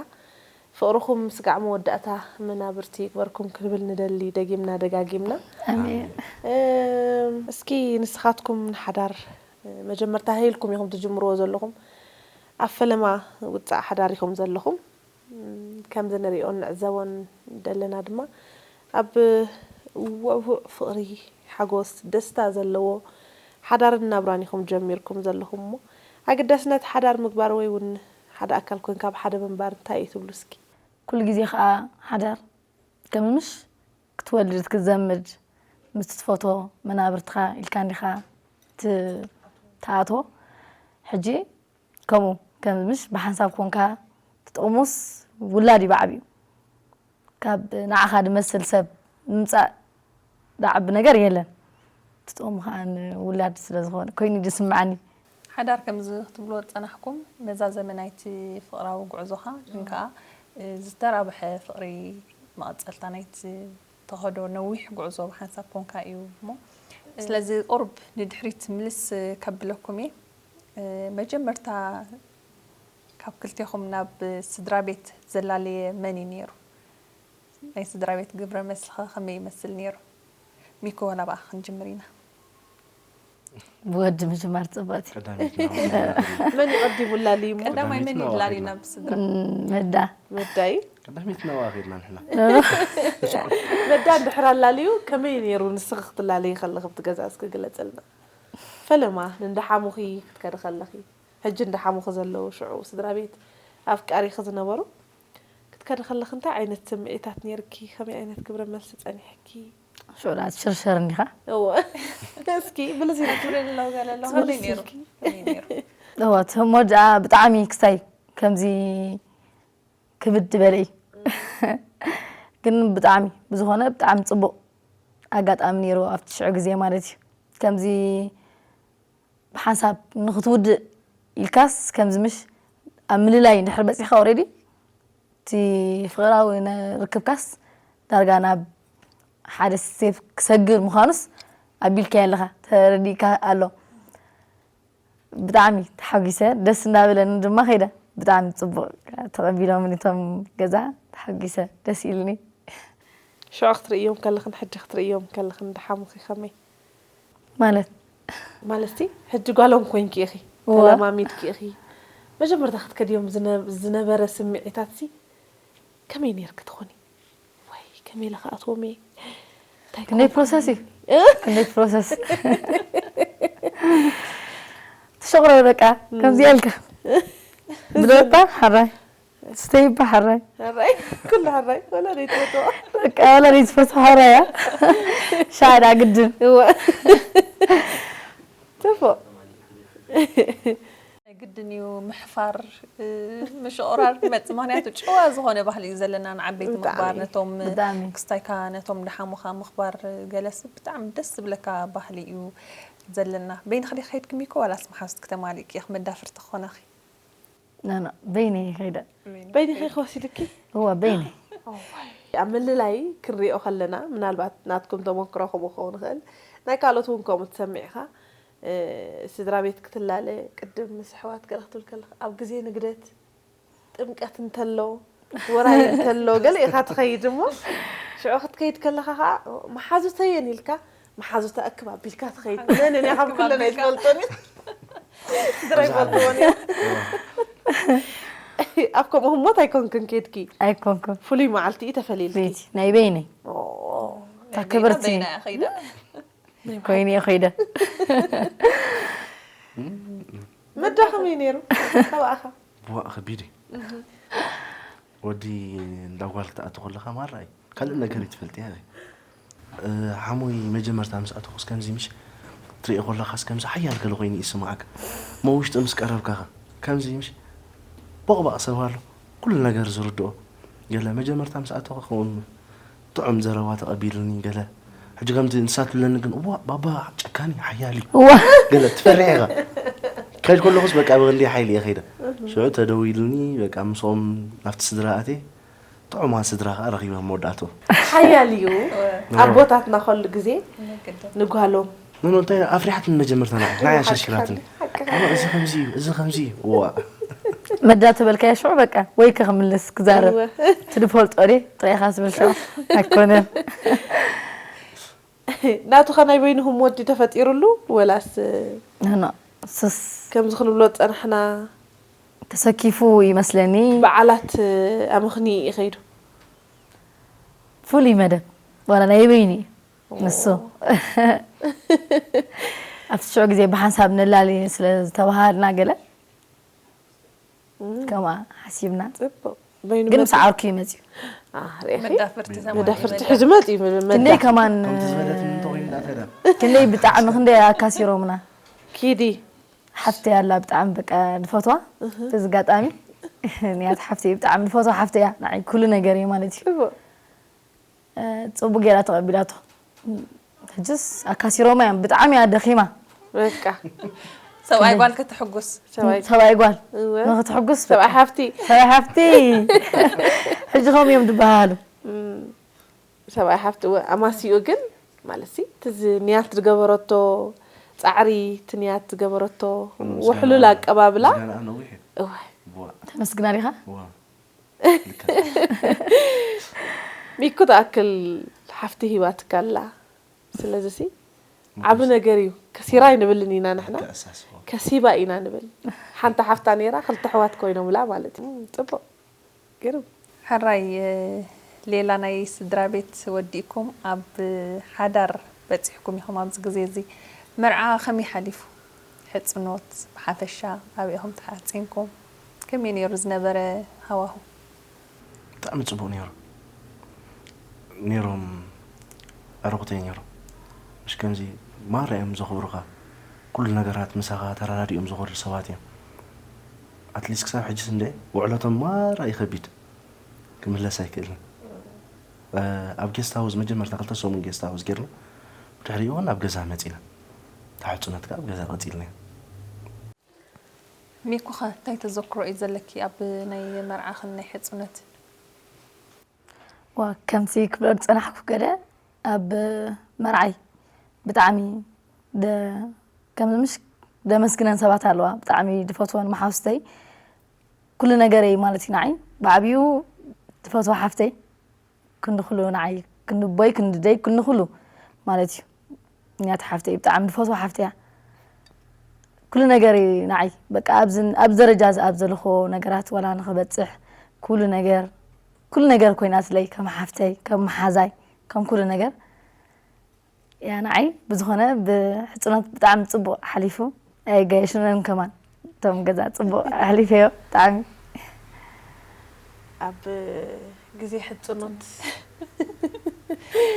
ፍቕርኹም ስጋዕ መወዳእታ መናብርቲ ይግበርኩም ክንብል ንደሊ ደጊምና ደጋጊምና። ኣሜን። እስኪ ንስኻትኩም ንሓዳር መጀመርታ ሀ ኢልኩም ኢኹም ትጅምርዎ ዘለኹም፣ ኣብ ፈለማ ውፃእ ሓዳር ኢኹም ዘለኹም። ከምዚ ንሪኦን ንዕዘቦን ደለና ድማ ኣብ ውዕዉዕ ፍቕሪ፣ ሓጎስ፣ ደስታ ዘለዎ ሓዳርን ናብራን ኢኹም ጀሚርኩም ዘለኹም እሞ ኣገዳስነት ሓዳር ምግባር ወይ እውን ሓደ ኣካል ኮንካ ኣብ ሓደ ምንባር እንታይ እዩ ትብሉ እስኪ? ኩሉ ግዜ ከዓ ሓዳር ከምምሽ ክትወልድ ክትዘምድ ምስ ትፈቶ መናብርትኻ ኢልካ እንዲኻ ትኣትዎ። ሕጂ ከምኡ ከም ምሽ ብሓንሳብ ኮንካ ትጥቕሙስ ውላድ እዩ ብዓብዩ። ካብ ንዓኻ ድመስል ሰብ ምምጻእ ድዓቢ ነገር የለን። ትጥቕሙ ከዓ ንውላድ ስለ ዝኾነ ኮይኑ ድስምዓኒ። ሓዳር ከምዚ ክትብልዎ ዝጸናሕኩም መዛዘሚ ናይቲ ፍቕራዊ ጉዕዞኻ ግን ከኣ ዝተራብሐ ፍቕሪ መቐጸልታ ናይቲ ተኸዶ ነዊሕ ጉዕዞ ብሓንሳብ ኮንካ እዩ እሞ ስለዚ ቁሩብ ንድሕሪት ምልስ ከብለኩም እየ። መጀመርታ ካብ ክልቴኹም ናብ ስድራ ቤት ዘላለየ መን እዩ ነይሩ? ናይ ስድራ ቤት ግብረ መልስኸ ከመይ ይመስል ነይሩ? ሚኮ ዋላ ብኣኻ ክንጅምር ኢና። ብወዲ ምጅማር ፅቡቅ እዩ። ቀዳሚት ናዋ መን ይቐዲሙ ላልዩ እሞ? ቀዳማይ መን እዩ ላልዩ ናብ ስድራ? መዳ መዳይ ቀዳሚት ናዋ ኸድና ንሕና። መዳ እንድሕር ኣላልዩ ከመይ ነይሩ ንስኺ ክትላለዪ ከለኺ ኣብቲ ገዛ እስኪ ግለፅልና። ፈለማ ንእንዳ ሓሙኺ ክትከዲ ከለኺ ሕጂ እንዳ ሓሙኺ ዘለዉ ሽዑ ስድራ ቤት ኣፍቃሪኺ ዝነበሩ ክትከዲ ከለኺ እንታይ ዓይነት ስምዒታት ነይርኪ? ከመይ ዓይነት ግብረ መልሲ ጸኒሕኪ? ሽዑ ደኣ ትሽርሸር እንዲኻ። እወ እስኪ ብልዚ ክትብለኒ ኣለዎ ገለ ኣለዎ ከመይ ነይሩ? ከመይ ነይሩ? እወ እቲ ህሞት ደኣ ብጣዕሚ ክስታይ ከምዚ ክብድ ዝበለ እዩ። ግን ብጣዕሚ ብዝኾነ ብጣዕሚ ፅቡቕ ኣጋጣሚ ነይሩ ኣብቲ ሽዑ ግዜ ማለት እዩ። ከምዚ ብሓንሳብ ንክትውድእ ኢልካስ ከምዚ ምሽ ኣብ ምልላይ እንድሕር በፂሕካ already እቲ ፍቕራዊ ነ- ርክብካስ ዳርጋ ናብ ሓደ ስቴፕ ክሰግር ምዃኑስ ኣቢልካዮ ኣለኻ ተረዲእካ ኣሎ። ብጣዕሚ ተሓጒሰ ደስ እንዳበለኒ ድማ ከይደ ብጣዕሚ ፅቡቕ ተቐቢሎምኒ እቶም ገዛ ተሓጒሰ ደስ ኢሉኒ። ሽዑ ክትርእዮም ከለኽን ሕጂ ክትርእዮም ከለኽን ድሓሙኺ ከመይ? ማለት ማለትሲ ሕጂ ጓሎም ኮይንኪ ኢኺ እወ። ተለማሚድኪ ኢኺ መጀመርታ ክትከድዮም ዝነ- ዝነበረ ስምዒታትሲ ከመይ ነይርኪ ትኾኒ? ወይ ከመይ ኢለ ክኣትዎም እየ እንታይ ክንደይ ክኾን? ፕሮሰስ እዩ ክንደይ ፕሮሰስ ትሸቕሮ በቃ ከምዚኣ ኢልካ ብለባ ሓራይ ስተይባ ሓራይ ሕራይ ኩሉ ሕራይ ወላ ዘይትፈትዋ በቃ ወላ ዘይትፈትዋ ሓራያ ሻዳ ግድን እወ ተፎ ግድን እዩ ምሕፋር ምሽቑራር ክመፅእ ምክንያቱ ጨዋ ዝኾነ ባህሊ እዩ ዘለና ንዓበይቲ ምኽባር ነቶም ክስታይካ ነቶም ድሓሙኻ ምኽባር ገለስ ብጣዕሚ ደስ ዝብለካ ባህሊ እዩ ዘለና በይንኺ ዲኺ ከይድኪ ሚኮ ዋላስ መሓዙትኪ ተማሊእኪ ኢኺ መዳፍርቲ ክኾናኺ ኖ ኖ በይነይ ከይደ በይንኺ ክወሲድኪ እወ በይነይ ኣብ ምልላይ ክንሪኦ ከለና ምናልባት ናትኩም ተመክሮ ከምኡ ክኸውን ይኽእል ናይ ካልኦት እውን ከምኡ ትሰምዕ ኢኻ ስድራ ቤት ክትላለ ቅድም ምስ ኣሕዋት ገለ ክትብል ከለኻ ኣብ ግዜ ንግደት ጥምቀት እንተሎ ውራይ እንተሎ ገለ ኢኻ ትኸይድ እሞ ሽዑ ክትከይድ ከለኻ ከዓ መሓዙተየን ኢልካ መሓዙታ እክብ ኣቢልካ ትኸይድ ነን እያ ካብ ኩለን ኣይትፈልጦን እዩ ስድራ ይፈልጥዎን እያ ኣብ ከምኡ ህሞት ኣይኮንክን ኬድኪ ኣይኮንኩን ፍሉይ መዓልቲ እዩ ተፈሊልኪ ቤቲ ናይ በይነይ እታ ክብርቲ ኮይነ እየ ከይደ መዳ ከመይ ነይሩ ተባእኻ ብዋእ ከቢድ እዩ ወዲ እንዳ ጓል ክትኣቱ ከለኻ ማራ እዩ ካልእ ነገር ይትፈልጥ እያ ሓሙይ መጀመርታ ምስ ኣተኹስ ከምዚ ምሽ ትሪኦ ከለኻስ ከምዚ ሓያል ገለ ኮይኑ ይስምዓካ እሞ ውሽጢ ምስ ቀረብካኻ ከምዚ ምሽ ቦቕባቕ ሰብ ኣሎ ኩሉ ነገር ዝርድኦ ገለ መጀመርታ ምስ ኣተኹ ከምኡ ጥዑም ዘረባ ተቐቢሉኒ ገለ ሕጂ ከምቲ ንሳ ትብለኒ ግን እዋ ባባ ጨካኒ ሓያል እዩ እዋ ገለ ትፈርሕ ኢኻ ከይድ ከለኹስ በቃ ብክንደይ ሓይሊ እየ ከይደ ሽዑ ተደዊሉኒ በቃ ምስኦም ናብቲ ስድራ ኣትየ ጥዑማት ስድራ ከዓ ረኺበ መወዳእትኡ ሓያል እዩ ኣቦታትና ከሉ ግዜ ንጓሎም ኖኖ እንታይ ኣፍሪሓትኒ መጀመርታ ንዓይ ንዓይ ኣሸርሽራትኒ እዋ፣ እዚ ከምዚ እዩ እዚ ከምዚ እዩ እዋ መዳ ተበልካዮ ሽዑ በቃ ወይከ ክምልስ ክዛረብ እወ። እቲ ድፈልጦ ድየ ጥራይኻ ዝብል ሽዑ ኣይኮነን ናቱ ከ ናይ በይንኹም ወዲ ተፈጢሩሉ ወላስ ኖ ኖ ሱስ ከምዚ ክንብሎ ዝፀናሕና ተሰኪፉ ይመስለኒ በዓላት ኣመኽንዩ እዩ ከይዱ ፍሉይ መደብ ዋላ ናይ በይኒ እዩ ንሱ ኣብቲ ሽዑ ግዜ ብሓንሳብ ንላሊ ስለ ዝተባሃልና ገለ ከምኣ ሓሲብና ጽቡቅ በይኑ ግን ምስ ዓርኩ እዩ መፅዩ መዳፍርቲ ሕዚ መፅዩ ክንደይ ከማን ክንደይ ብጣዕሚ ክንደይ ኣካሲሮምና ኪዲ ሓፍተይ ኣላ ብጣዕሚ በቃ ንፈትዋ። በዚ ኣጋጣሚ ንያት ሓፍተይ ብጣዕሚ ንፈትዋ ሓፍተይ እያ። ንዓይ ኩሉ ነገር እዩ ማለት እዩ። ጽቡቅ። እ፣ ጽቡቅ ገይራ ተቐቢላቶ። ሕጅስ ኣካሲሮማ እዮም ብጣዕሚ እያ ደኺማ። በቃ ሰብኣይ ጓል ከተሕጉስ። ሰብኣይ ሰብኣይ ጓል እወ። ንክትሕጉስ ሰብኣይ በቃ። ሓፍቲ ሰብኣይ ሓፍቲ ሕጂ ከምኡ እዮም ዝበሃሉ። ሰብኣይ ሓፍቲ እወ፣ ኣማሲኡ ግን ማለት ሲ ትዚ ንያት ዝገበረቶ ፃዕሪ ትንያት ዝገበረቶ ውሕሉል ኣቀባብላ ምስጋና ነዊሕ እዩ። እወ፣ ዋ ተመስግና ዲኻ? ዋ ሚኩ ትኣክል ሓፍቲ ሂባትካ ኣላ። ስለዚ ሲ ዓቢ ነገር እዩ። ከሲራ ኣይንብልን ኢና ንሕና ተኣሳስቦ ከሲባ ኢና ንብል። ሓንቲ ሓፍታ ነይራ ክልተ ኣሕዋት ኮይኖምላ ማለት እዩ። እም፣ ጽቡቅ ግርም። ሕራይ ሌላ ናይ ስድራ ቤት ወዲእኩም ኣብ ሓዳር በፂሕኩም ኢኹም። ኣብዚ ግዜ እዚ መርዓ ከመይ ሓሊፉ? ሕፅኖት ብሓፈሻ ኣበይ ኢኹም ተሓፂንኩም? ከመይ ነይሩ ዝነበረ ሃዋሁ? ብጣዕሚ ፅቡቅ ነይሩ። ነይሮም ኣረኩተይ ነይሮም። ምሽ ከምዚ ማራ እዮም ዘኽብሩኻ። ኩሉ ነገራት ምሳኻ ተረዳዲኦም ዝኸዱ ሰባት እዮም። ኣትሊስት ክሳብ ሕጅስ እንደ ውዕለቶም ማራ እዩ ከቢድ። ክምለስ ኣይክእልን። ኣብ ጌስት ሃውስ መጀመርታ ክልተ ሰሙን ጌስት ሃውስ ጌርና ብድሕሪኡ እውን ኣብ ገዛ መፂና። ተሓፅኖት ከዓ ኣብ ገዛ ቀፂልና። ሚኩኸ እንታይ ተዘክሮ እዩ ዘለኪ ኣብ ናይ መርዓኽን ናይ ሕፅኖት? ዋ ከምቲ ክብሎ ዝፀናሕኩ ገለ ኣብ መርዓይ ብጣዕሚ ደ- ከምዚ ምሽ ደመስግነን ሰባት ኣለዋ ብጣዕሚ ድፈትወን መሓውስተይ ኩሉ ነገረይ ማለት እዩ ንዓይ ብዓብዩ ድፈትዋ ሓፍተይ ክንዲ ኩሉ ንዓይ ክንዲ ቦይ ክንዲ ደይ ክንዲ ኩሉ ማለት እዩ ንያት ሓፍተይ ብጣዕሚ ድፈትዋ ሓፍተይ እያ ኩሉ ነገር እዩ ንዓይ በቃ ኣብዚ ኣብዚ ደረጃ እዚ ኣብ ዘለኹ ነገራት ወላ ንኽበፅሕ ኩሉ ነገር ኩሉ ነገር ኮይናትለይ ከም ሓፍተይ ከም መሓዛይ ከም ኩሉ ነገር እያ ንዓይ ብዝኾነ ብሕፅኖት ብጣዕሚ ፅቡቕ ሓሊፉ ኣየጋየሽንን ከማን እቶም ገዛ ፅቡቕ ኣሕሊፈዮ ብጣዕሚ ኣብ ግዜ ሕፅኖት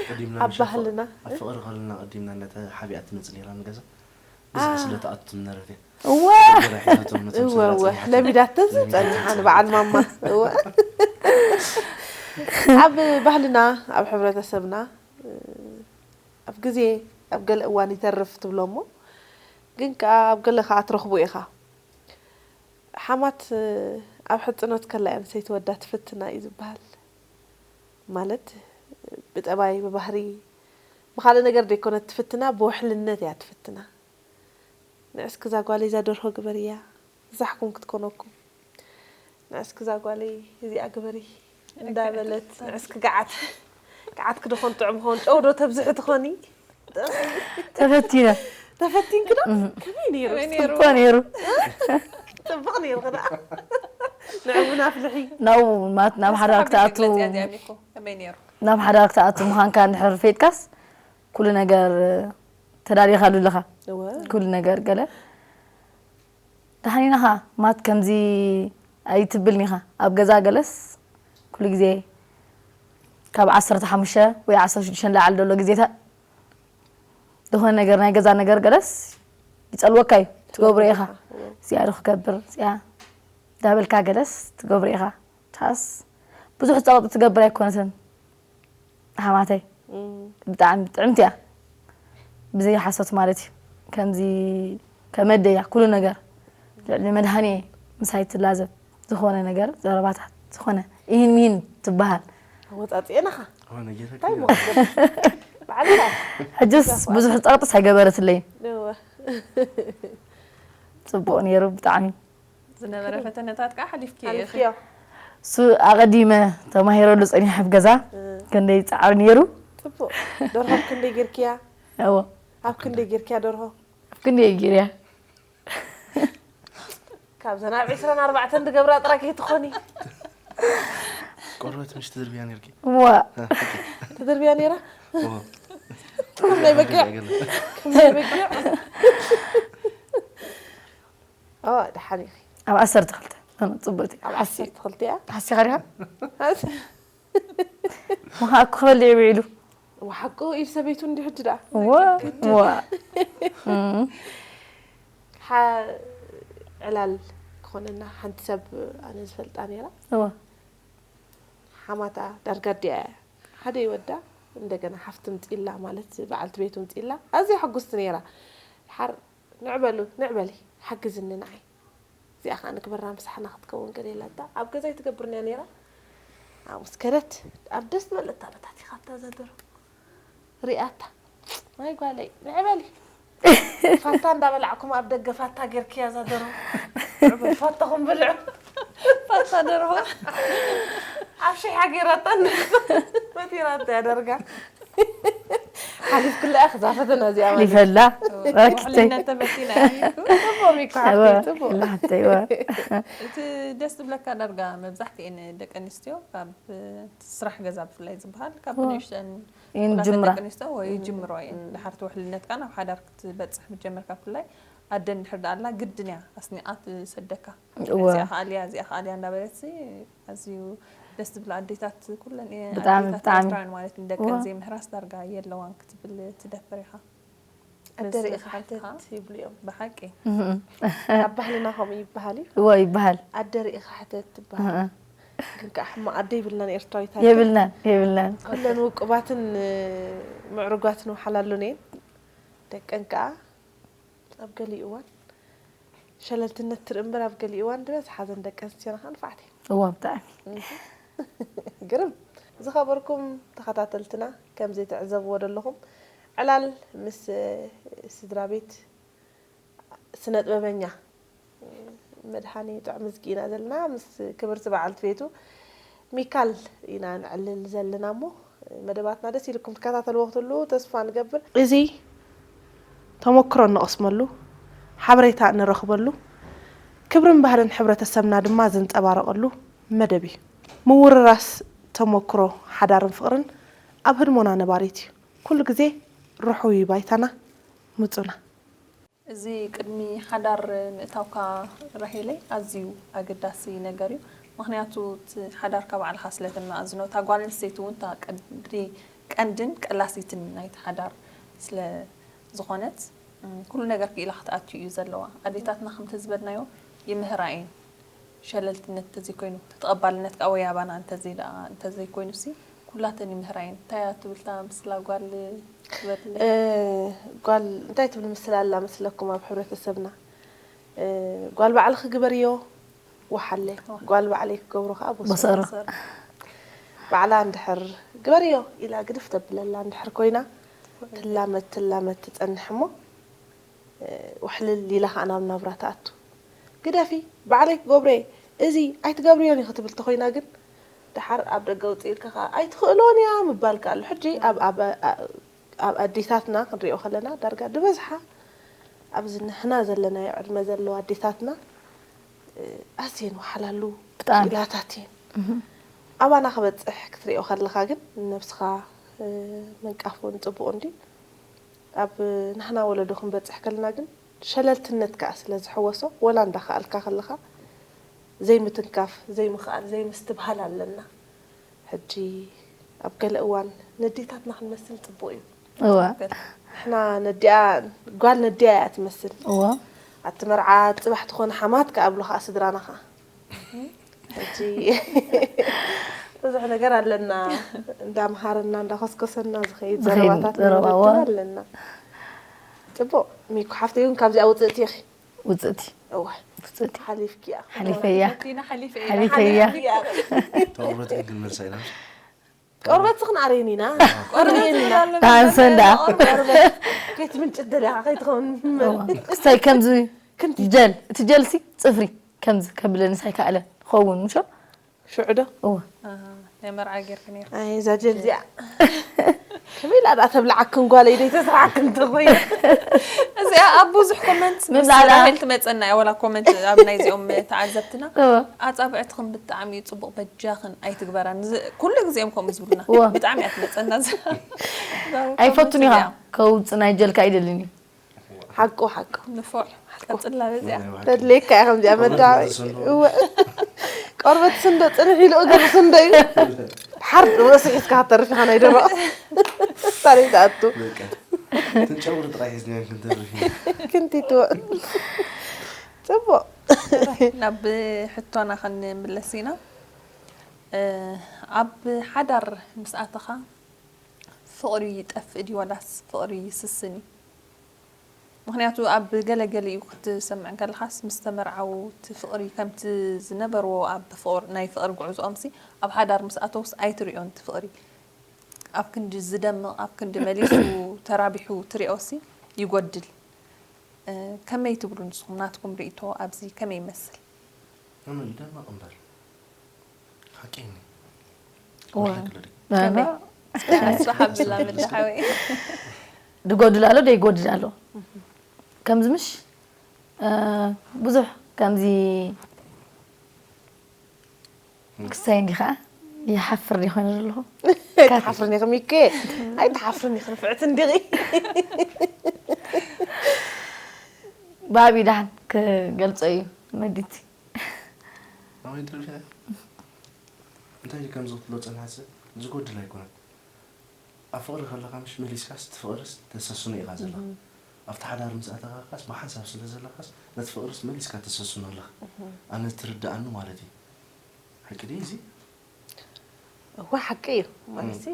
ቀዲምና ኣብ ምሽ ባህልና ኣብ ፍቕሪ ከለና ቀዲምና እንዳተሓቢኣ ትመፅእ ነይራ ንገዛ ብዙሕ ስለ ተኣቱ ትምነረፍ እያ እወ ገዛ ሒዛቶም ነቶም እወ ስድራ እወ ጸኒሓቶም ለሚዳተን ለሚዳተን ዝፀንሓ ንበዓል ማማ እወ ኣብ ባህልና ኣብ ሕብረተሰብና ኣብ ግዜ ኣብ ገለ እዋን ይተርፍ ትብሎ እሞ ግን ከዓ ኣብ ገለ ከዓ ትረኽቦ ኢኻ ሓማት ኣብ ሕፅኖት ከላ እያ ንሰይቲ ወዳ ትፍትና እዩ ዝበሃል ማለት ብጠባይ ብባህሪ ብካልእ ነገር ዘይኮነት ትፍትና ብውሕልነት እያ ትፍትና ንዕስኪ እዛ ጓለይ እዛ ደርሆ ግበርያ ዛሕኩም ክትኮነኩም ንዕስኪ እዛ ጓለይ እዚኣ ግበሪ እንዳበለት ንዕስኪ ገዓት ገዓት ክድኾን ጥዑም ኾን ጨው ዶ ተብዝሒ ትኾኒ ተፈቲነ ተፈቲንኪ ዶ ከመይ ነይሩ ከመይ ነይሩ? እኮ ነይሩ ፅቡቕ ነይሩ ክዳ ንዕቡን ኣፍልሒ ናብ ማት ናብ ሓዳር ክትኣቱ መግለፂ እዚኣ ሚኮ ከመይ ነይሩ? ናብ ሓዳር ክትኣቱ ምዃንካ እንድሕር ፌጥካስ ኩሉ ነገር ተዳሊኻሉ ኣለኻ እወ ኩሉ ነገር ገለ ደሓን ኢና ኻ ማት ከምዚ ኣይትብልን ኢኻ ኣብ ገዛ ገለስ ኩሉ ግዜ ካብ ዓሰርተ ሓሙሽተ ወይ ዓሰርተ ሽዱሽተ ንላዕሊ ዘሎ ግዜታት ዝኾነ ነገር ናይ ገዛ ነገር ገለስ ይፀልወካ እዩ ትገብሮ ኢኻ እዚኣ ዶ ክገብር እዚኣ እንዳበልካ ገለስ ትገብሮ ኢኻ ታስ ብዙሕ ፀቕጢ ትገብር ኣይኮነትን ሓማተይ ብጣዕሚ ጥዕምቲ እያ ብዘይ ሓሶት ማለት እዩ ከምዚ ከመደያ ኩሉ ነገር ልዕሊ መድሃኒ ምሳይ ትላዘብ ዝኾነ ነገር ዘረባታት ዝኾነ ይህን ሚህን ትበሃል ኣወፃፅኤናኻ ሆነ ጌታ እንታይ ሞ ባዕልኻ ሕጅስ ብዙሕ ፀቕጥስ ኣይገበረትለይን እወ ፅቡቕ ነይሩ ብጣዕሚ ዝነበረ ፈተነታት ከዓ ሓሊፍኪ ኢኺ። ሓሊፍክዮ እሱ ኣቐዲመ ተማሂረሉ ፀኒሐ ኣብ ገዛ ክንደይ ፃዕሪ ነይሩ ፅቡቕ ደርሆ ኣብ ክንደይ ጌርክያ እዎ ኣብ ክንደይ ጌርክያ ደርሆ ኣብ ክንደይ ገይርያ ካብዘን ኣብ ዕስራን ኣርባዕተን ዝገብራ ጥራይ ከይትኾኒ ቆርበት ምሽ ትድርብያ ነርኪ ዋ ትድርብያ ነይራ እዎ ከም ናይ በጊዕ ከም ናይ በጊዕ ኦ ደሓን ኢኺ ኣብ ዓሰርተ ክልተ ኖ፣ ኖ፣ ፅቡቅ እዩ ኣብ ዓሰርተ ክልተ እያ ሓሲኻ ዲኻ ምኻ እኮ ክበልዕ ውዒሉ ወሓቁ ኢድ ሰበይቱ እንዲሁ ሕጂ ደኣ ዋ ዋ ሓ- ዕላል ክኾነና ሓንቲ ሰብ ኣነ ዝፈልጣ ነይራ። እወ ሓማታ ዳርጋ ኣዲኣ እያ። ሓደ ይወዳ እንደገና ሓፍቲ ምፅኢላ ማለት በዓልቲ ቤቱ ምፅኢላ ኣዝያ ሕጉስቲ ነይራ። ሓር ንዕበሉ ንዕበሊ ሓግዝኒ ንዓይ እዚኣ ከዓ ንግበራ ምሳሕና ክትከውን ገለ ኢላታ ኣብ ገዛ ይትገብርንያ ነይራ። ምስ ከደት ኣብ ደስ ዝበለታ በታቲኻታ ዘደሮ ሪኣታ ናይ ጓለይ ንዕበሊ ፋታ እንዳበላዕኩም ኣብ ደገ ፋታ ጌርክያ እዛ ደርሆ ንዕበል ፋታኹም ብልዑ ፋታ ደርሆ ኣብ ሽሓ ጌራታ መቲራታ እያ ደርጋ ሓሊፍክላ እያ ክዛ ፈተና እዚኣ ማለት ይፈላ ራክተይ ውሕልነት ተፈቲና እዩ ጽቡቕ ሚኮ ሓፍተይ ጽቡቕ ላሕተይዋ እቲ ደስ ዝብለካ ዳርጋ መብዛሕትኤን ደቂ ኣንስትዮ ካብ ስራሕ ገዛ ብፍላይ ዝበሃል ካብ ንእሽተን ይን ኩላተን ጅምራ ደቂ ኣንስትዮ ወይ ይጅምሮ እየን ድሓር ትውሕልነትካ ናብ ሓዳር ክትበፅሕ ምጀመርካ ብፍላይ ኣደ እንድሕር ደኣ ኣላ ግድን እያ ኣስኒቓ ትሰደካ እወ እዚኣ ከኣልያ እዚኣ ከኣልያ እንዳበለት ኣዝዩ ደስ ዝብላ ኣዴታት ኩለን እየ ብጣዕሚ፣ ኣዴታት ብጣዕሚ። ኤርትራውያን ማለት ንደቀን እወ። ዘይምህራስ ዳርጋ የለዋን ክትብል ትደፍር ኢኻ ኣደ ርኢኻ ሕተት ይብሉ እዮም ብሓቂ ኣብ ባህልና ከምኡ ይበሃል እዩ እወ ይበሃል ኣደ ርኢኻ ሕተት ትበሃል ግን ከዓ ሕማቕ ኣደ ይብልናን ኤርትራዊት ኣደ የብልናን የብልናን ኩለን ውቁባትን ምዕሩጋትን ውሓላሉን እየን ደቀን ከዓ ኣብ ገሊኡ እዋን ሸለልትነት ትርኢ እምበር ኣብ ገሊኡ እዋን ዝበዝሓ ዘን ደቂ ኣንስትዮና ከዓ ንፋዕቲ እዋ ብጣዕሚ ግርም ዝኸበርኩም ተኸታተልትና ከም ዘይትዕዘብዎ ዘለኹም ዕላል ምስ ስድራ ቤት ስነጥበበኛ መድሃኔ ጥዑምዝጊ ኢና ዘለና ምስ ክብርቲ በዓልቲ ቤቱ ሚካል ኢና ንዕልል ዘለና እሞ መደባትና ደስ ኢልኩም ትከታተልዎ ክትህልዉ ተስፋ ንገብር እዚ ተመክሮ እንቐስመሉ ሓበሬታ እንረኽበሉ ክብርን ባህልን ሕብረተሰብና ድማ ዝንፀባረቐሉ መደብ እዩ ምውርራስ ተመክሮ ሓዳርን ፍቕርን ኣብ ህድሞና ነባሪት እዩ ኩሉ ግዜ ርሑይ ባይታና ምፁና እዚ ቅድሚ ሓዳር ምእታውካ ራሄለይ ኣዝዩ ኣገዳሲ ነገር እዩ ምክንያቱ እቲ ሓዳርካ ባዕልካ ስለ ተመኣዝኖ እታ ጓል ኣንስተይቲ እውን እታ ቀንዲ ቀንድን ቀላሲትን ናይቲ ሓዳር ስለ ዝኾነት ኩሉ ነገር ክኢላ ክትኣቱ እዩ ዘለዋ ኣዴታትና ከምቲ ዝበልናዮ ይምህራ እየን ሸለልትነት እንተዘይኮይኑ ተቐባልነት ከዓ ወይ ኣባና እንተዘይ ደኣ እንተዘይኮይኑ ሲ ኩላተን ይምህራ እየን እንታይ እያ ትብል እታ ምስላ ጓል ትበል እ፣ ጓል እንታይ ትብል ምስላ ኣላ መስለኩም ኣብ ሕብረተሰብና እ፣ ጓል ባዕልኺ ግበርዮ ወሓለ ጓል ባዕለይ ክገብሮ ከዓ ቦሰሮ ቦሰሮ ባዕላ እንድሕር ግበርዮ ኢላ ግድፍ ተብለላ እንድሕር ኮይና ትላመድ ትላመድ ትፀንሕ እሞ ውሕልል ኢላ ከዓ ናብ ናብራ ትኣቱ ግደፊ ባዕለይ ክገብሮ እየ እዚ ኣይትገብርዮን እዩ ክትብል ተኮይና ግን ድሓር ኣብ ደገ ውፅእ ኢልካ ከዓ ኣይትኽእሎን እያ ምባል ከዓ ኣሎ ሕጂ ኣብ- ኣብ- ኣብ ኣዴታትና ክንሪኦ ከለና ዳርጋ ዝበዝሓ ኣብዚ ንሕና ዘለናዮ ዕድመ ዘለዋ ኣዴታትና ኣዝየን ወሓላሉ ብጣዕሚ። ክኢላታት እየን ኣባና ክበፅሕ ክትሪኦ ከለካ ግን ንነብስካ ምንቃፍ እውን ፅቡቅ እንዲ ኣብ ናህና ወለዶ ክንበፅሕ ከለና ግን ሸለልትነት ከዓ ስለ ዝሕወሶ ወላ እንዳከኣልካ ከለካ ዘይምትንካፍ ዘይምክኣል ዘይምስትብሃል ኣለና ሕጂ ኣብ ገለ እዋን ነዴታትና ክንመስል ፅቡቅ እዩ እወ ንሕና ነዲኣ ጓል ነዲኣ እያ ትመስል እወ ኣቲ መርዓ ፅባሕ ትኾነ ሓማት ከኣብሉ ከዓ ስድራና ከዓ ሕጂ ብዙሕ ነገር ኣለና እንዳምሃረና እንዳኮስኮሰና ዝኸይድ ዝኸይድ ዘረባታት ዘረባ፣ ንወለድና እወ። ኣለና ፅቡቅ ሚኩ ሓፍተይ እውን ካብዚኣ ውፅእቲ ኢኺ ውፅእቲ እወ ውፅእቲ ሓሊፍኪያ ሓሊፈያ ቲና ሓሊፈ ሓሊፈያ ተቕረበት ግን ክንመልሳ ኢና ቆርበት ክንኣረይን ኢና ቆርበን ኢና ተሃንሰን ደኣ ከይትምንጭ ደሊኻ ከይትኸውን ክስታይ ከምዚ ክንዲ ጀል እቲ ጀልሲ ፅፍሪ ከምዚ ከብለኒ ሳይከኣለን ክኸውን ምሾ ሽዑ ዶ እወ ናይ መርዓ ጌርክ ነይር ኣይ እዛ ጀል እዚኣ ከመይ ኢላ ደኣ ተብልዓክን ጓለይ ደይ ተስርዓክን እንተኮይና እዚኣ ኣብ ብዙሕ ኮመንት ምስ ምብላዕላ። ራሄል ትመፀና እያ ወላ ኮመንት ኣብ ናይዚኦም ተዓዘብትና እወ ኣፃብዕትኽን ብጣዕሚ እዩ ፅቡቅ በጃኽን ኣይትግበራን እዚ- ኩሉ ግዜ እዮም ከምኡ ዝብሉና እወ። ብጣዕሚ እያ ትመፀና እዛ- እዛ ኣይፈቱን ኮመንት ኢኻ እዚኣ። ከውፅእ ናይ ጀልካ ኣይደልን እዩ ሓቁ ሓቁ ንፉዕ ቀፅላ በዚኣ ተድልየካ እያ ከምዚኣ መዳወይ እወ ቆርበት ስንዶ ፅንሕ ኢሉ እግር ስንዶ እዩ ሓር ርእሲ ሒዝካ ከተርፍ ኢኻ ናይ ደሮ ታሪክ ኣቱ በቃ ትንጨውር ጥራይ ሒዝና ክንተርፍ ኢና። ክንቲትዎ ጽቡቕ ናብ ሕቶና ክንምለስ ኢና። እ፣ ኣብ ሓዳር ምስ ኣተኻ ፍቕሪ ይጠፍእ ድዩ ዋላስ ፍቕሪ ይስስን እዩ? ምኽንያቱ ኣብ ገለ ገሊኡ ክትሰምዕ እንከለኻስ ምስ ተመርዓዉ እቲ ፍቕሪ ከምቲ ዝነበርዎ ኣብ ፍቕር ናይ ፍቕሪ ጉዕዝኦምሲ ኣብ ሓዳር ምስ ኣተውስ ኣይትሪኦን እቲ ፍቕሪ ኣብ ክንዲ ዝደምቕ ኣብ ክንዲ መሊሱ ተራቢሑ ትሪኦሲ ይጎድል። እ፣ ከመይ ትብሉ ንስኹም ናትኩም ርእይቶ ኣብዚ ከመይ ይመስል? እም ይደምቕ እምበር ሓቂ እኒ እወ። ወለግለዲ ኣና ከመይ? ኣስፋሕ ኣብላ ምድሓወይ ድጎድል ኣሎ ደይጎድል ኣሎ ከምዚ ምሽ እ፣ ብዙሕ ከምዚ ክሳይ እንዲ ከዓ ይሓፍር ዲ ኮይነ ዘለኹ ትሓፍርኒ ኢኺ ሚኬ ኣይትሓፍርኒ ኢኺ ንፍዕቲ እንዲኺ ብኣብይ ደሓን ክገልፆ እዩ መዲቲ ኣበይ ደረጃ እንታይ እዩ ከም ዝቕትሎ ፀናሕሲ ዝጎድል ኣይኮነን ኣብ ፍቕሪ ከለኻ ምሽ መሊስካስ እቲ ፍቕርስ ተሰስኖ ኢኻ ዘለኻ ኣብቲ ሓዳር ምስ ኣተኻኻስ ብሓንሳብ ስለ ዘለኻስ ነቲ ፍቕርስ መሊስካ ተሰስኖ ኣለኻ ኣነ ትርድኣኒ ማለት እዩ ሓቂ ድዩ እዚ እዋ ሓቂ እዩ ማለት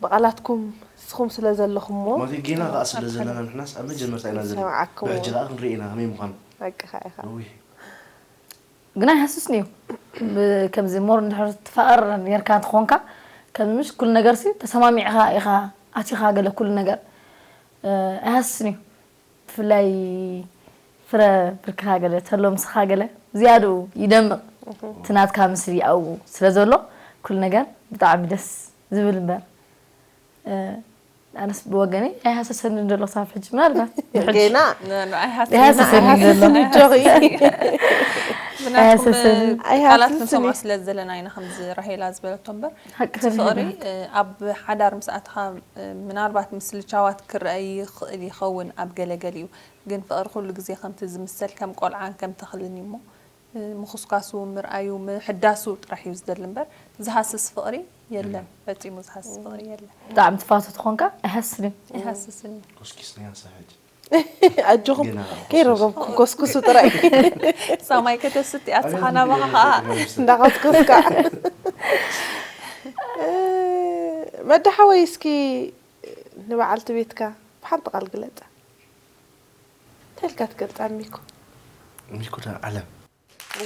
ብቓላትኩም ንስኹም ስለ ዘለኹምሞ ማለት ጌና ከዓ ስለ ዘለና ንሕናስ ኣብ መጀመርታ ኢና ዘለና ሰማዓኩም ብሕጂ ከዓ ክንርኢ ኢና ከመይ ምዃኑ ሓቅኻ ኢኻ እዊ ግን ኣይሃስስን እዩ ብ- ከምዚ ሞር እንድሕር ትፋቐር ነርካ እንትኾንካ ከም ምሽ ኩሉ ነገር ሲ ተሰማሚዕኻ ኢኻ ኣቲኻ ገለ ኩሉ ነገር እ፣ ኣይሃስስን እዩ ብፍላይ ፍረ ብርክኻ ገለ ተሎ ምስኻ ገለ ዝያድኡ ይደምቕ እቲ ናትካ ምስሊ ኣብኡ ስለ ዘሎ ኩሉ ነገር ብጣዕሚ ደስ ዝብል እምበር እ፣ ኣነስ ብወገነይ ኣይሃሰሰንን ዘሎ ክሳብ ሕጂ ምናልባት ብሕጂ ጌና ኣይሃሰሰንን ዘሎ ኣይሃስስን እጆኺ ኣይሃሰሰንን። ቃላት ክንሰምዖ ስለ ዘለና ኢና ከምዚ ራሄላ ዝበለቶ እምበር ሓቂ እቲ ፍቕሪ ተብሂልና እ፣ ኣብ ሓዳር ምስ ኣትኻ እ፣ ምናልባት ምስሊ ቻዋት ክረአ ይኽእል ይኸውን ኣብ ገለ ገሊኡ ግን ፍቕሪ ኩሉ ግዜ ከምቲ ዝምሰል ከም ቆልዓን ከም ተኽልን እዩ እሞ እ፣ ምኹስኳሱ ምርኣዩ ምሕዳሱ ጥራሕ እዩ ዝደሊ እምበር ዝሃስስ ፍቕሪ የለን ፈጺሙ ዝሃስስ ፍቕሪ የለን ብጣዕሚ ትፋቱ ትኾንካ ኣይሃስስን እዩ ኣይሃስስን እዩ ኮስኪስናያ ሰሕጅ ኣጆኹም ከይረገብኩም ኮስኩሱ ጥራይ ሳማይ ከተስቲ ኣትኻ ናባኻ ከዓ እንዳኸስከስካ መዳሓወይ እስኪ ንበዓልቲ ቤትካ ብሓንቲ ቃል ግለፃ እንታይ ኢልካ ትገልፃ ሚኮ ሚኩዳ ዓለም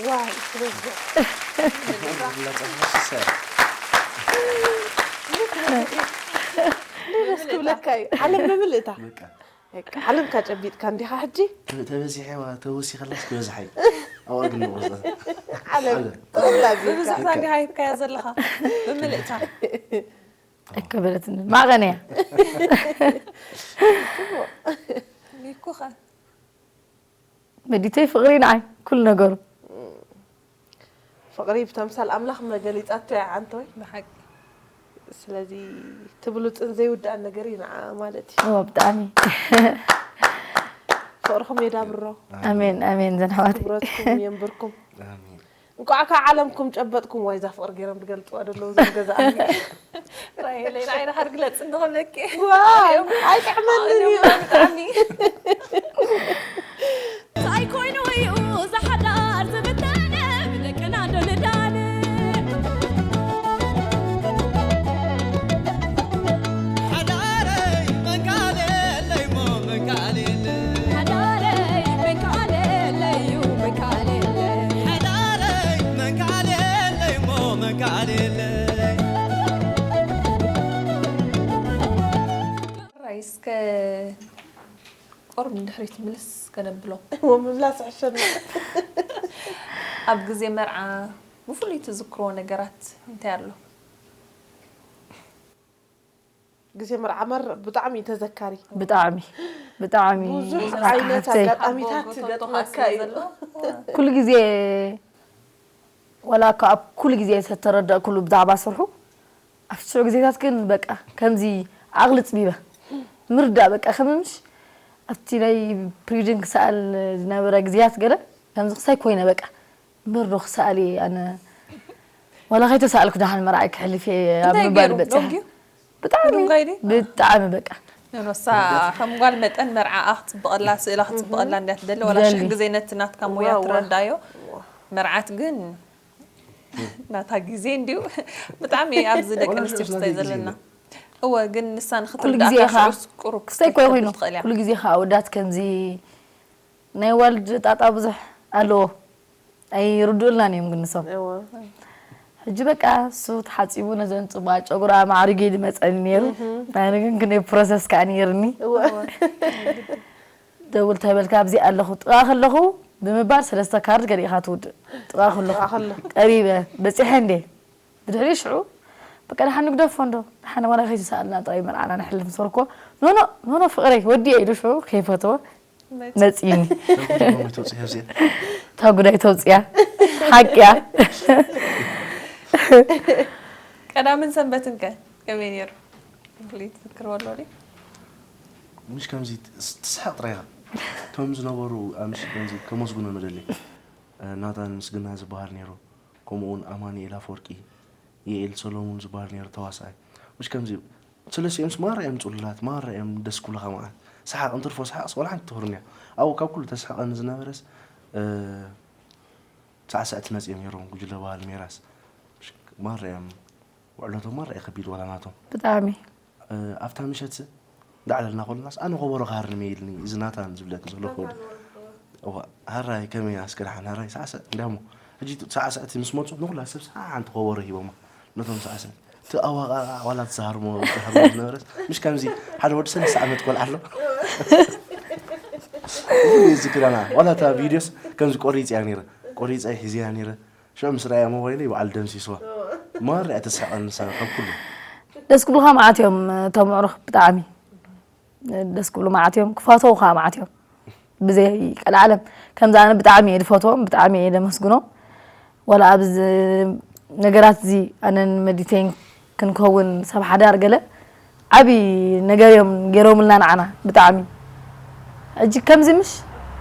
ዋይ ክትበዝሕ ደስ ክብለካ እዩ ዓለም ብምልእታ ዓለምካ ጨቢጥካ እንዲኻ ሕጂ ተበዚሐዋ ተወሲኸላስ ክበዝሓይ ኣብኣ ግን ንቆፅር ዓለም ጠቕላል ብብዝሕታ እንዲኻ ሂብካያ ዘለኻ ብምልእታ ኣይከበደትኒ ማቐን እያ ሚኩኸ መዲተይ ፍቕሪ ንዓይ ኩሉ ነገሩ ፍቕሪ ብተምሳል ኣምላኽ መገሊፃቶ እያ ዓንተወይ ብሓቂ ስለዚ ትብሉፅን ዘይውዳእን ነገር እዩ ንዓ ማለት እዩ እወ ብጣዕሚ ፍቕርኹም የዳብሮ ኣሜን ኣሜን ዘንሕዋት ክብረትኩም የንብርኩም ኣሜን እንኳዕ ከዓ ዓለምኩም ጨበጥኩም ዋይ እዛ ፍቕሪ ገይሮም ዝገልፅዋ ደለዉ እዞም ገዛ ራሄለይ ንዓይ ድሓር ግለፅ እንተኾነኪ ዋይ ኣይጥዕመንን እዩ ብጣዕሚ እንታይ ኮይኑ እዩ ዝሓዳር ዝብተነ ብደቅና ዶ ንዳነ ሓዳረይ መንካል የለይሞ መንካል የለ ሓዳረይ መንካል የለዩ መንካል የለ ሓዳረይ መንካል የለይሞ መንካል የለ ራይ እስከ ቁርብ ንድሕሪት ምልስ ከነብሎ ወምምላስ ሕሸና ኣብ ግዜ መርዓ ብፍሉይ ትዝክሮ ነገራት እንታይ ኣሎ ግዜ መርዓ መር ብጣዕሚ እዩ ተዘካሪ ብጣዕሚ ብጣዕሚ ብዙሕ ኣስካ ዓይነት ሓፍተይ ኣጋጣሚታት ትገጥመካ እዩ ኩሉ ግዜ ዋላ እኳ ኣብ ኩሉ ግዜ ዝተረዳእኩሉ ብዛዕባ ስርሑ ኣብቲ ሽዑ ግዜታት ግን በቃ ከምዚ ዓቕሊ ፅቢበ ምርዳእ በቃ ከምምሽ ኣብቲ ናይ ፕሪድን ክሰኣል ዝነበረ ግዜያት ገለ ከምዚ ክሳይ ኮይነ በቃ እምበር ዶ ክሰኣል እየ ኣነ ዋላ ከይተሰኣልኩ ደሓን መርዓይ ክሕልፍ እየ ኣብ እንታይ ምባል ገይሩ በፂሐ ደንጉዩ ብጣዕሚ ምንም ጋይዲ? ብጣዕሚ በቃ ኖሳ ከም ጓል መጠን መርዓኣ ክፅብቐላ፣ ስእላ ክፅብቐላ እንድያ ትደሊ። ዋላ ሽሕ ግዜ ነቲ ናትካ ሞያ ትረዳዮ። መርዓት ግን ናታ ግዜ እንድዩ። ብጣዕሚ ኣብዚ ደቂ ኣንስትዮ ክስታይ ዘለና። እወ፣ ግን ንሳ ንክትርዳእካ ሽዑስ ቁሩብ ክትከፍል ትኽእል እያ። ኩሉ ግዜ ከኣ ኣወዳት ከምዚ ናይ ዋልድ ጣጣ ብዙሕ ኣለዎ። ኣይርድኡልናን እዮም ግን ንሶም። ሕጂ በቃ እሱ ተሓጺቡ ነዘን ጽቡቓት ጨጉራ ማዕሪጉ እዩ ዝመጸኒ ነይሩ። ኣነ ግን ክንደይ ፕሮሰስ ከኣ ነይርኒ። ደውል ተበልካ ኣብዚ ኣለኹ፣ ጥቓ ከለኹ ብምባል ሰለስተ ካርድ ገሊእኻ ትውድእ። ጥቓ ከለኹ ቀሪበ በጺሐ እንዴ ብድሕሪ ሽዑ በቃ ደሓን ንግደፎ እንዶ፣ ደሓን ዋላ ከይተሳኣልና ጥራይ መርዓና ነሕልፍ ምስ በልክዎ፣ ኖኖ ኖኖ ፍቕረይ ወዲኤ ኢሉ ሽዑ ከይፈተወ መጺኒ። እታ ጉዳይ ተውፅያ ሓቅያ። ቀዳምን ሰንበትን ከ ከመይ ነይሩ? ፍሉይ ትዝክርዎ ኣሎ ድዩ? ምሽ ከምዚ ትስሕቕ ጥራይ ኢኻ። እቶም ዝነበሩ ኣምሽ ከምዚ ከመስግኖ ንደሊ። ናታን ምስግና ዝበሃል ነይሩ። ከምኡ እውን ኣማኑኤል ኣፈወርቂ፣ የኤል ሰሎሙን ዝበሃል ነይሩ ተዋሳኣይ። ምሽ ከምዚ ሰለስቲኦምስ ማራ እዮም ፅሉላት፣ ማራ እዮም ደስ ክብሉኻ ማለት። ሰሓቕ እንትርፎ ሰሓቕስ ዋላ ሓንቲ ትኹርን እያ። ኣብኡ ካብ ኩሉ ተስሕቐኒ ዝነበረስ ሳዕስዕቲ መፂኦም ነይሮም ጉጅለ ባህሊ ሜራስ። ማራ እዮም ውዕለቶም ማራ እዩ ከቢድ ዋላ ናቶም። ብጣዕሚ ኣብታ ምሸት እንዳዕለልና ከለናስ ኣነ ኮቦሮ ክሃርም እየ ኢልኒ እዚ ናታን ዝብለኒ ዘሎ ክወዲ። እዋ ሃራይ ከመይ ኣስከ ደሓን ሃራይ ሳዕስዕ እንዲያሞ ሕጂ ሳዕስዕቲ ምስ መፁ ንኩላ ሰብ ሓንቲ ኮቦሮ ሂቦማ ነቶም ሳዕስዕቲ። እቲ ኣዋቃቃ ዋላ ትዝሃርሞ ዝሃርሞ ዝነበረስ ምሽ ከምዚ ሓደ ወዲ ሰለስተ ዓመት ቆልዓ ኣሎ። እዚ ክዳና ዋላ እታ ቪድዮስ ከምዚ ቆሪፀያ ነይረ ቆሪፀ ሒዝያ ነይረ ሽዑ ምስ ረኣያ ሞባይለይ በዓል ደምሲስዋ። ማራ እያ ተስሕቐኒ ንሳ ካብ ኩሉ። ደስ ክብሉኻ መዓት እዮም እቶም ኣዕሩኽ ብጣዕሚ ደስ ክብሉ መዓት እዮም ክፋተዉ ከዓ መዓት እዮም ብዘይ ቀልዓለም ከምዚ ኣነ ብጣዕሚ እየ ዝፈትዎም ብጣዕሚ እየ ዘመስግኖም ዋላ ኣብዚ ነገራት እዚ ኣነን መዲቴን ክንከውን ሰብ ሓዳር ገለ ዓቢ ነገር እዮም ገይሮምልና ንዓና ብጣዕሚ ሕጂ ከምዚ ምሽ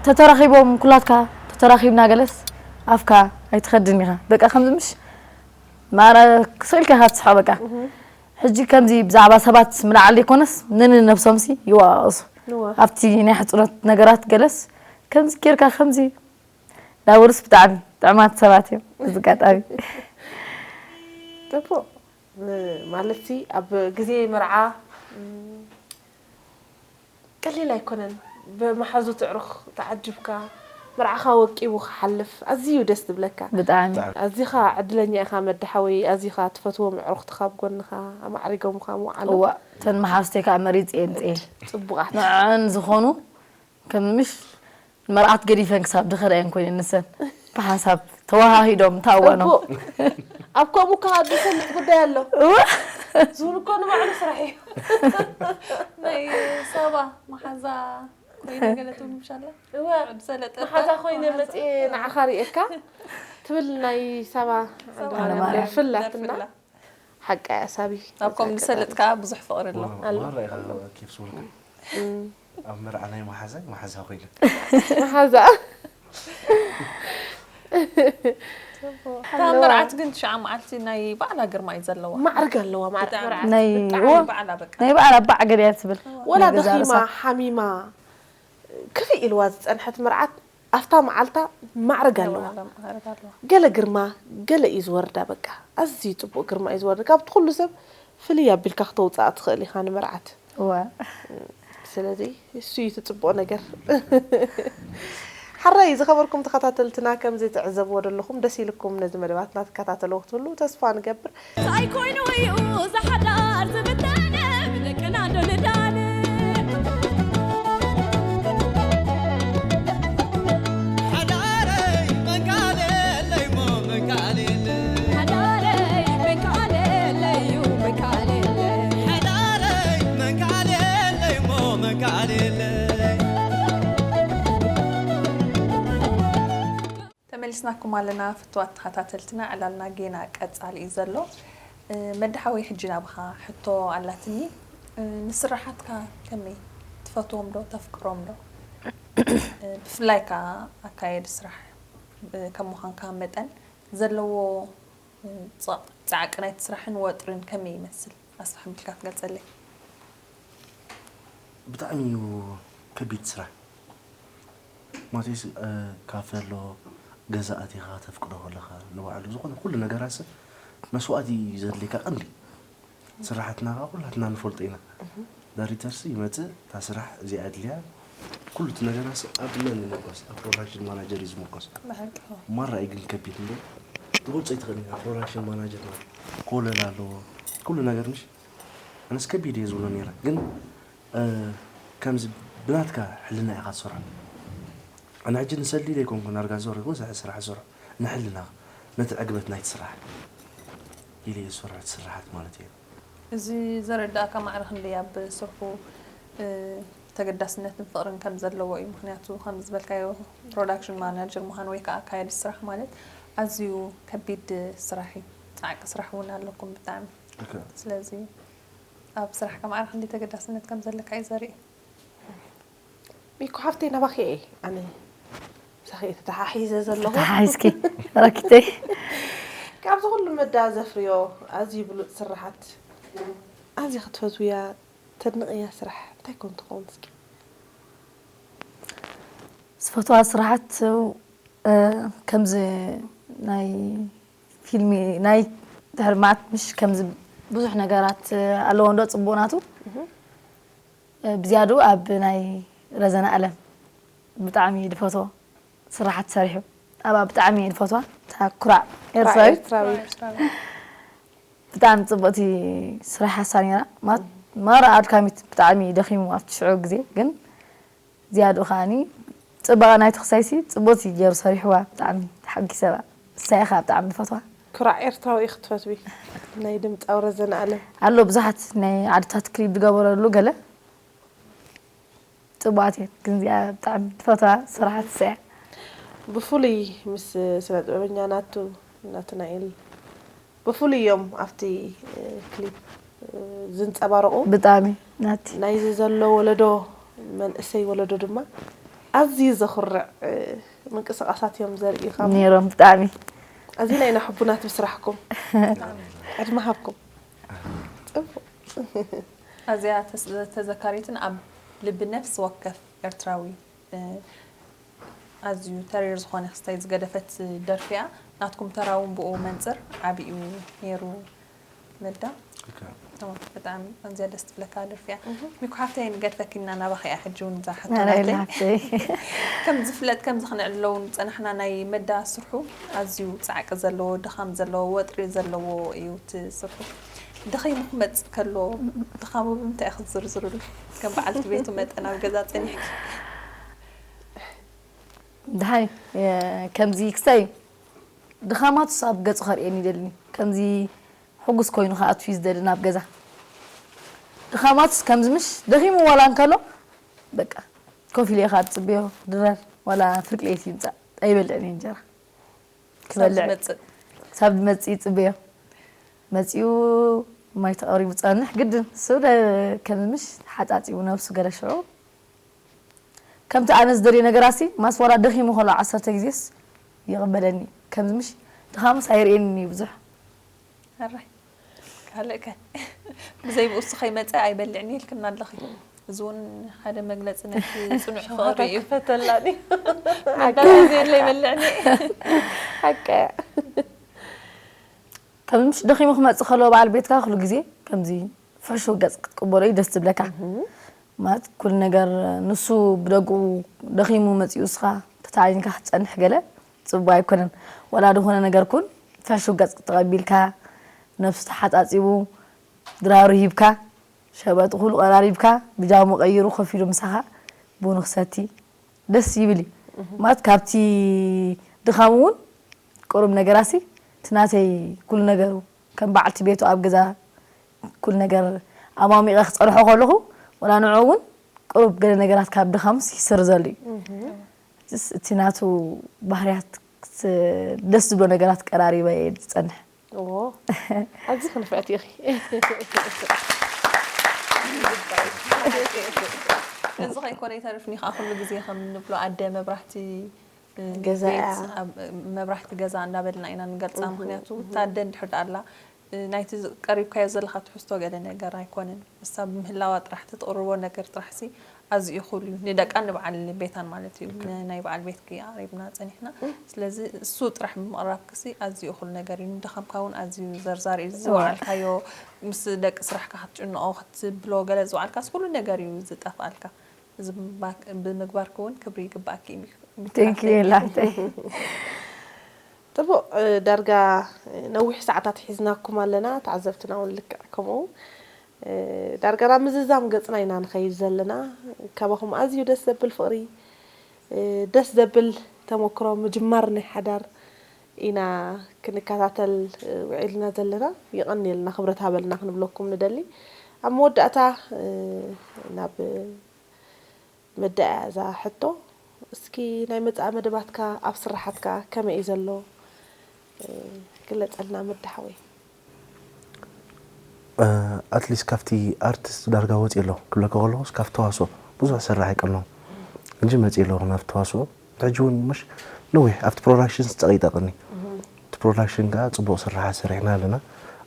ተተራኺቦም ኩላትካ ተተራኺብና ገለስ ኣፍካ ኣይትኸድን ኢኻ በቃ ከምዚ ምሽ ማራ ስቕ ኢልካ ኢኻ ትስሕቕ በቃ ሕጂ ከምዚ ብዛዕባ ሰባት ምልዓል ዘይኮነስ ነንነብሶምሲ ይወቃቐሱ ኣብቲ ናይ ሕፅኖት ነገራት ገለስ ከምዚ ጌርካ ከምዚ ዳበሩስ ብጣዕሚ ጥዕማት ሰባት እዮም እዚ ኣጋጣሚ ጽቡቕ ማለትሲ ኣብ ግዜ መርዓ ቀሊል ኣይኮነን ብመሓዙት ኣዕሩኽ ተዓጂብካ መርዓኻ ወቂቡ ክሓልፍ ኣዝዩ ደስ ዝብለካ ብጣዕሚ ኣዚኻ ዕድለኛ ኢኻ መዲ ሓወይ ኣዚኻ ትፈትዎም ኣዕሩኽትኻ ኣብ ጎንኻ ኣማዕሪጎምኻ ምውዓሎም እዋ እተን መሓዙተይ ከዓ መሪፀ የምፅኤ ፅቡቓት ንዐን ዝኾኑ ከም ምሽ ንመርዓት ገዲፈን ክሳብ ድኸዳ እየን ኮይነን ንሰን ብሓንሳብ ተወሃሂዶም እታ እዋኖም። ጽቡቕ። ኣብ ከምኡ ከኣ ዝሰልጥ ጉዳይ ኣሎ። እወ። ዝብል እኮ ንባዕሉ ስራሕ እዩ። ናይ ሳባ መሓዛ ኮይነ ገለ ትብል ምሽ ኣላ? እወ። ዝሰለጠት መሓዛ ኮይነ መጽኤ ንዓኻ ርእየካ ትብል ናይ ሳባ ሰባ ዓንደማርያም ደርፊ ኣላትና። ደርፊ ኣላ። ሓቃ እያ ሳቢ። ኣብ ከምኡ ዝሰልጥ ከኣ ብዙሕ ፍቕሪ ኣሎ። ኣሎ። ማራ ኢኻ ኬፍ ዝበልካ። ኣብ መርዓ ናይ መሓዛይ መሓዛ ኮይነ። መሓዛ። እታ መርዓት ግን ትሽዓ መዓልቲ ናይ ባዕላ ግርማ እዩ ዘለዋ። ማዕርግ ኣለዋ ማዕርግ ብጣዕሚ። መርዓት። ናይ ብጣዕሚ ዎ- ባዕላ በቃ። ናይ ባዕላ ባዕ ገዲያ ትብል ናይ ገዛ ባዕላ ርእሳ። ሓሚማ ክፍእ ኢልዋ ዝጸንሐት መርዓት ኣብታ መዓልታ ማዕርግ ኣለዋ። ማዕርግ ኣለዋ። ገለ ግርማ ገለ እዩ ዝወርዳ በቃ ኣዝዩ ጽቡቕ ግርማ እዩ ዝወርዳ ካብቲ ኩሉ ሰብ ፍልይ ኣቢልካ ክተውጽኣ ትኽእል ኢኻ ንመርዓት። እወ። ስለዚ እሱ እዩ እቲ ጽቡቕ ነገር። ሓራይ ዝኸበርኩም ተኸታተልትና ከምዚ ትዕዘብዎ ዘለኹም ደስ ኢልኩም ነዚ መደባትና ትከታተልዎ ክትህሉ ተስፋ ንገብር። እንታይ ኮይኑ እዩ እዚ ሓዳር ዝብተን ብደቅና ዶ ንዳን። ሓዳረይ መንካል የለይሞ መንካል የለ ሓዳረይ መንካል የለዩ መንካል የለ ሓዳረይ መንካል የለይሞ መንካል የለ ተመሊስናኩም ኣለና ፍትዋት ተኸታተልትና ዕላልና ጌና ቀጻሊ እዩ ዘሎ። መድሓወይ ሕጂ ናብኻ ሕቶ ኣላትኒ። ንስራሓትካ ከመይ ትፈትዎም ዶ ተፍቅሮም ዶ? ብፍላይ ከኣ ኣካየዲ ስራሕ ከም ምዃንካ መጠን ዘለዎ ጻዕቂ ናይቲ ስራሕን ወጥርን ከመይ ይመስል ኣስፍሕ ኣቢልካ ክትገልጸለይ? ብጣዕሚ እዩ ከቢድ ስራሕ። ማቴስ፣ እ፣ ካፌ ኣሎ፣ ገዛ ኣቲኻ ተፍቅዶ ከለኻ ንባዕሉ ዝኾነ ኩሉ ነገራት ሰብ መስዋእቲ እዩ ዘድልየካ ቀንዲ። ስራሕትና ከኣ ኩላትና ንፈልጦ ኢና። ዳይሬክተርሲ ይመጽእ፣ እታ ስራሕ እዚኣ ኣድልያ፣ ኩሉ እቲ ነገራት ኣብ መን ይምርኮስ? ኣብ ፕሮዳክሽን ማናጀር እዩ ዝምርኮስ። ብሓቂ። ማራ እዩ ግን ከቢድ እንዶ። ትገልጾ ኣይትኽእልን ኢኻ። ፕሮዳክሽን ማናጀር ማለት ኮለል ኣለዎ። ኩሉ ነገር ምሽ ኣነስ ከቢድ እየ ዝብሎ ነይረ። ግን፣ እ፣ ከምዚ ብናትካ ሕልና ኢኻ ትሰርሖ። ኣነ ሕጂ ንሰልዲ ዘይኮንኩ ናርጋ ዝሰርሕ፣ ዝበዝሐ ስራሕ ዝሰርሖ ንሕልና፣ ነቲ ዕግበት ናይቲ ስራሕ ኢለ እየ ዝሰርሖ፣ እቲ ስራሓት ማለት እዩ። እዚ ዘረዳእካ ማዕረ ክንደይ ኣብ ስርሑ፣ እ፣ ተገዳስነትን ፍቕርን ከም ዘለዎ እዩ። ምኽንያቱ ከም ዝበልካዮ ፕሮዳክሽን ማናጀር ምዃን ወይ ከዓ ኣካያዲ ስራሕ ማለት ኣዝዩ ከቢድ ስራሕ እዩ። ጻዕቂ ስራሕ እውን ኣለኩም ብጣዕሚ። ኦኬ። ስለዚ ኣብ ስራሕካ ማዕረ ክንደይ ተገዳስነት ከም ዘለካ እዩ ዘርኢ። ሚኩ ሓፍተይ፣ ናባኺ እየ ኣነ ምሳኺ እየ ተተሓሒዘ ዘለኹ። ተተሓሒዝኪ ረኪተይ። ካብዚ ኩሉ መዳ ዘፍርዮ ኣዝዩ ብሉጽ ስራሓት፣ ኣዝያ ክትፈትውያ ተድንቕያ ስራሕ እንታይ ኮን ትኸውን እስኪ? ዝፈትዋ ስራሓት፣ እ፣ ከምዚ ናይ ፊልሚ፣ ናይ ድሕሪ ማዕት ምሽ ከምዚ ብዙሕ ነገራት ኣለዎ እንዶ ጽቡቕ ናቱ። እህ። እ፣ ብዝያድኡ ኣብ ናይ ረዘነ ኣለም ብጣዕሚ ድፈትዎ ስራሓት ሰሪሑ። ኣብኣ ብጣዕሚ እየ ድፈትዋ። እታ ኩራዕ ኩራዕ ኤርትራዊት። ኤርትራዊት። ብጣዕሚ ጽብቕቲ ስራሕ ሓሳ ነይራ። ማት-፣ ማራ ኣድካሚት ብጣዕሚ ደኺሙ ኣብቲ ሽዑ ግዜ፣ ግን ዝያድኡ ከኣኒ ጽባቐ ናይቲ ክሳይሲ ጽቡቕቲ ገይሩ ሰሪሕዋ። ብጣዕሚ ተሓጒሰ ብኣ። ንሳ እየ ከኣ ብጣዕሚ ዝፈትዋ። ኩራዕ ኤርትራዊ ኢኺ ትፈትዊ። ናይ ድምጻዊ ረዘነ ኣለም። ኣሎ ብዙሓት ናይ ዓድታት ክሊፕ ዝገበረሉ ገለ ጽቡቓት እየን፣ ግን እዚኣ ብጣዕሚ ትፈትዋ ስራሓት ንሳ እያ። ብፍሉይ ምስ ስነ ጥበበኛ ናቱ ናትናኤል ብፍሉይ እዮም ኣብቲ፣ እ፣ ክሊፕ፣ እ፣ ዝንጸባረቑ። ብጣዕሚ ናቲ። ናይዚ ዘሎ ወለዶ፣ መንእሰይ ወለዶ ድማ ኣዝዩ ዘኹርዕ፣ እ፣ ምንቅስቓሳት እዮም ዘርእዩኻ። ነይሮም ብጣዕሚ። ኣዚና ኢና ሕቡናት ብስራሕኩም። ዕድመ ሃብኩም። ጽቡቕ። ኣዝያ ተስ-፣ ተዘካሪትን ኣብ ልቢ ነፍሲ ወከፍ ኤርትራዊ፣ እ፣ ኣዝዩ ተሪር ዝኾነ ክስታይ ዝገደፈት ደርፊ እያ። ናትኩም ተራ እውን ብኡ መንጽር ዓቢ እዩ ነይሩ። መዳ? ኦኬ። ተማም፣ ብጣዕሚ ኣዝያ ደስ ትብለካ ደርፊ እያ። እህ። ሚኩ ሓፍተይ፣ ንገድፈኪ እና ናባኺ እያ ሕጂ እውን እዛ ሕቶ ኣረ ናተይ። ኢላ ሓፍተይ። ከም ዝፍለጥ፣ ከምዚ ክነዕልሎ እውን ዝጸናሕና፣ ናይ መዳ ስርሑ ኣዝዩ ጻዕቂ ዘለዎ፣ ድኻም ዘለዎ፣ ወጥሪ ዘለዎ እዩ እቲ ስርሑ። ደኺሙ ክመጽእ ከሎ፣ ድኻሙ ብምንታይ ኢኺ ትዝርዝርሉ? ከም በዓልቲ ቤቱ መጠን ኣብ ገዛ ጸኒሕኪ። ደሃይ፣ እ፣ ከምዚ ክሳይ ድኻማቱስ ኣብ ገጹ ከርእየኒ ይደሊ። ከምዚ ሕጉስ ኮይኑ ክኣቱ እዩ ዝደሊ ናብ ገዛ። ድኻማቱስ ከምዚ ምሽ ደኺሙ ዋላ እንከሎ፣ በቃ፣ ኮፍ ኢለ እየ ካብ ዝጽበዮ፣ ድረር፣ ዋላ ፍርቂ ለይቲ ይምጻእ፣ ኣይበልዕን እየ እንጀራ። ክሳብ ክበልዕ፣ ዝመጽእ። ክሳብ ዝመጽእ ይጽበዮ። መጺኡ ማይ ተቐሪቡ ጸንሕ፣ ግድን። እሱ ደ-፣ ከምዚ ምሽ ሓጻጺቡ ነብሱ ገለ ሽዑ ከምቲ ኣነ ዝደልዮ ነገራሲ፣ ማስ ዋላ ደኺሙ ከሎ ዓሰርተ ግዜስ ይቕበለኒ። ከምዚ ምሽ ድኻምስ ኣየርእየንን እዩ ብዙሕ። ኣራይ፣ ካልእ ከ? ብዘይ ብኡሱ ከይመጸ ኣይበልዕን ኢልክና ኣለኺ። እዚ እውን ሓደ መግለጺ ናይቲ ጽኑዕ ፍቕሪ እዩ። ክፈተላኒ። መዳን ዘይብለይ በልዕኒ። ሓቂ። ከምዚ ምሽ ደኺሙ ክመጽእ ከሎ በዓል ቤትካ ኩሉ ግዜ ከምዚ ፍሕሹው ገጽ ክትቅበሎ እዩ ደስ ዝብለካ። እህ። ማለት ኩሉ ነገር ንሱ ብደግኡ ደኺሙ መጺኡ እስኻ ተታዒንካ ክትጸንሕ ገለ ጽቡቕ ኣይኮነን። ወላ ዝኾነ ነገር ኩን ፍሕሹው ገጽ ተቐቢልካ፣ ነብሱ ተሓጻጺቡ፣ ድራሩ ሂብካ፣ ሸበጥ ኩሉ ቀራሪብካ፣ ብጃሙ ቀይሩ ኮፍ ኢሉ ምሳኻ ቡኑ ክሰቲ ደስ ይብል እዩ። እህ። ማለት ካብቲ ድኻም እውን ቁሩብ ነገራሲ፣ እቲ ናተይ ኩሉ ነገሩ ከም በዓልቲ ቤቱ ኣብ ገዛ ኩሉ ነገር ኣማሚቐ ክጸንሖ ከለኹ፣ ወላ ንዕኡ እውን ቁሩብ ገለ ነገራት ካብ ድኻምስ ይስርዘሉ እዩ። እህ። እስ-፣ እቲ ናቱ ባህርያት ክስ-፣ ደስ ዝብሎ ነገራት ቀራሪበ እየ ዝጸንሕ። እዎ። ኣዝኺ ንፍዕቲ ኢኺ። እዚ ከይኮነ ኣይተርፍን እዩ ከዓ ኩሉ ግዜ ከም ንብሎ ኣደ መብራህቲ፣ እ፣ ገዛ ቤት፣ እያ። ኣብ፣ መብራህቲ ገዛ እንዳበልና ኢና ንገልጻ። እህ፣ ምኽንያቱ እህ። እታ ኣደ እንድሕር ደኣ ኣላ ናይቲ ቀሪብካዮ ዘለኻ ትሕዝቶ ገለ ነገር ኣይኮነን። እሳ ብምህላዋ ጥራሕ፣ ተቕርቦ ነገር ጥራሕሲ ኣዝዩ እኹል እዩ። ንደቃን ንበዓል ቤታን ማለት እዩ። ናይ በዓል ቤትኪ ኣቕሪብና ጸኒሕና። ስለዚ እሱ ጥራሕ ብምቕራብክሲ ኣዝዩ እኹል ነገር እዩ። ንድኻምካ እውን ኣዝዩ ዘርዛሪ እዩ። ዝወዓልካዮ ምስ ደቂ ስራሕካ ክትጭንቆ ክትብሎ ገለ ዝወዓልካስ ኩሉ ነገር እዩ ዝጠፍኣልካ። እዚ ብምግባርኪ እውን ክብሪ ይግባኣኪ እዩ። ቴንኪ ላምተይ። ጥቡቕ ዳርጋ ነዊሕ ሰዓታት ሒዝናኩም ኣለና። ተዓዘብትና እውን ልክዕ ከምኡ። ዳርጋ ናብ ምዝዛም ገፅና ኢና ንኸይድ ዘለና። ካባኹም ኣዝዩ ደስ ዘብል ፍቕሪ፣ ደስ ዘብል ተመክሮ ምጅማር ናይ ሓዳር ኢና ክንከታተል ውዒልና ዘለና። የቐንየልና፣ ክብረት ሃበልና ክንብለኩም ንደሊ። ኣብ መወዳእታ ናብ መዳእያ እዛ ሕቶ፣ እስኪ ናይ መጻኢ መደባትካ ኣብ ስራሓትካ ከመይ እዩ ዘሎ? ግለጸልና መዳ ሓወይ። ኣትሊስት ካብቲ ኣርቲስት ዳርጋ ወፂ ኣለኹ ክብለካ ከለኹስ ካብ ተዋስኦ ብዙሕ ስራሕ ኣይቀልኖም እንጂ መፂ ኣለኹ ናብ ተዋስኦ። ሕጂ እውን ምሽ ነዊሕ ኣብቲ ፕሮዳክሽን ጸቒጠ ቀኒ እቲ ፕሮዳክሽን ከዓ ፅቡቕ ስራሓ ሰሪሕና ኣለና።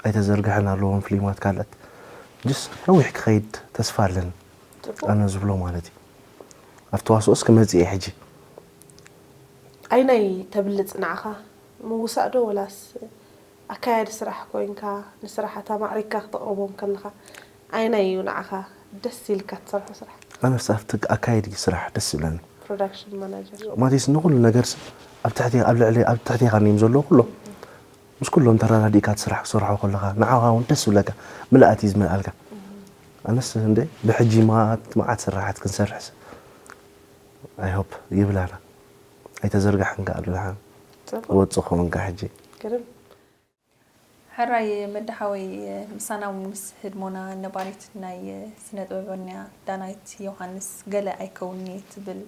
ኣይተዘርግሐን ኣለዎም ፍሊማት ካልኦት ጅስ ነዊሕ ክኸይድ ተስፋ ኣለኒ። ኣነ ዝብሎ ማለት እዩ። ኣብ ተዋስኦስ ክመጽእ እየ ሕጂ። ኣይናይ ተብልጽ ንዓኻ ምውሳእ ዶ ወላስ ኣካያዲ ስራሕ ኮይንካ ንስራሓት ኣማዕሪግካ ክተቕርቦም ከለኻ ኣይናይ እዩ ንዓኻ ደስ ኢልካ ትሰርሖ ስራሕ? ኣነስ ኣብቲ ኣካየዲ ስራሕ ደስ ይብለኒ። ፕሮዳክሽን ማናጀር። ማለትስ ንኹሉ ነገርስ ኣብ ትሕቲ ኣብ ልዕሊ ኣብ ትሕቴኻ እዮም ዘለዉ ኩሎም። ምስ ኩሎም ተረዳዲእካ እቲ ስራሕ ክሰርሖ ከለኻ ንዓኻ እውን ደስ ይብለካ። ምልኣት እዩ ዝመልኣልካ። ኣነስ እንደ ብሕጂ መዓት መዓት ስራሓት ክንሰርሕስ I hope ይብላና ኣይተዘርጋሕን ከኣ ኣሎ ደሓን ክወጽእ ክኸውን ከኣ ሕጂ። ሕራይ መዳ ሓወይ ምሳና እውን ምስ ህድሞና ነባሪት ናይ ስነ ጥበበኛ ዳናይት ዮሃንስ ገለ ኣይከውን'የ ትብል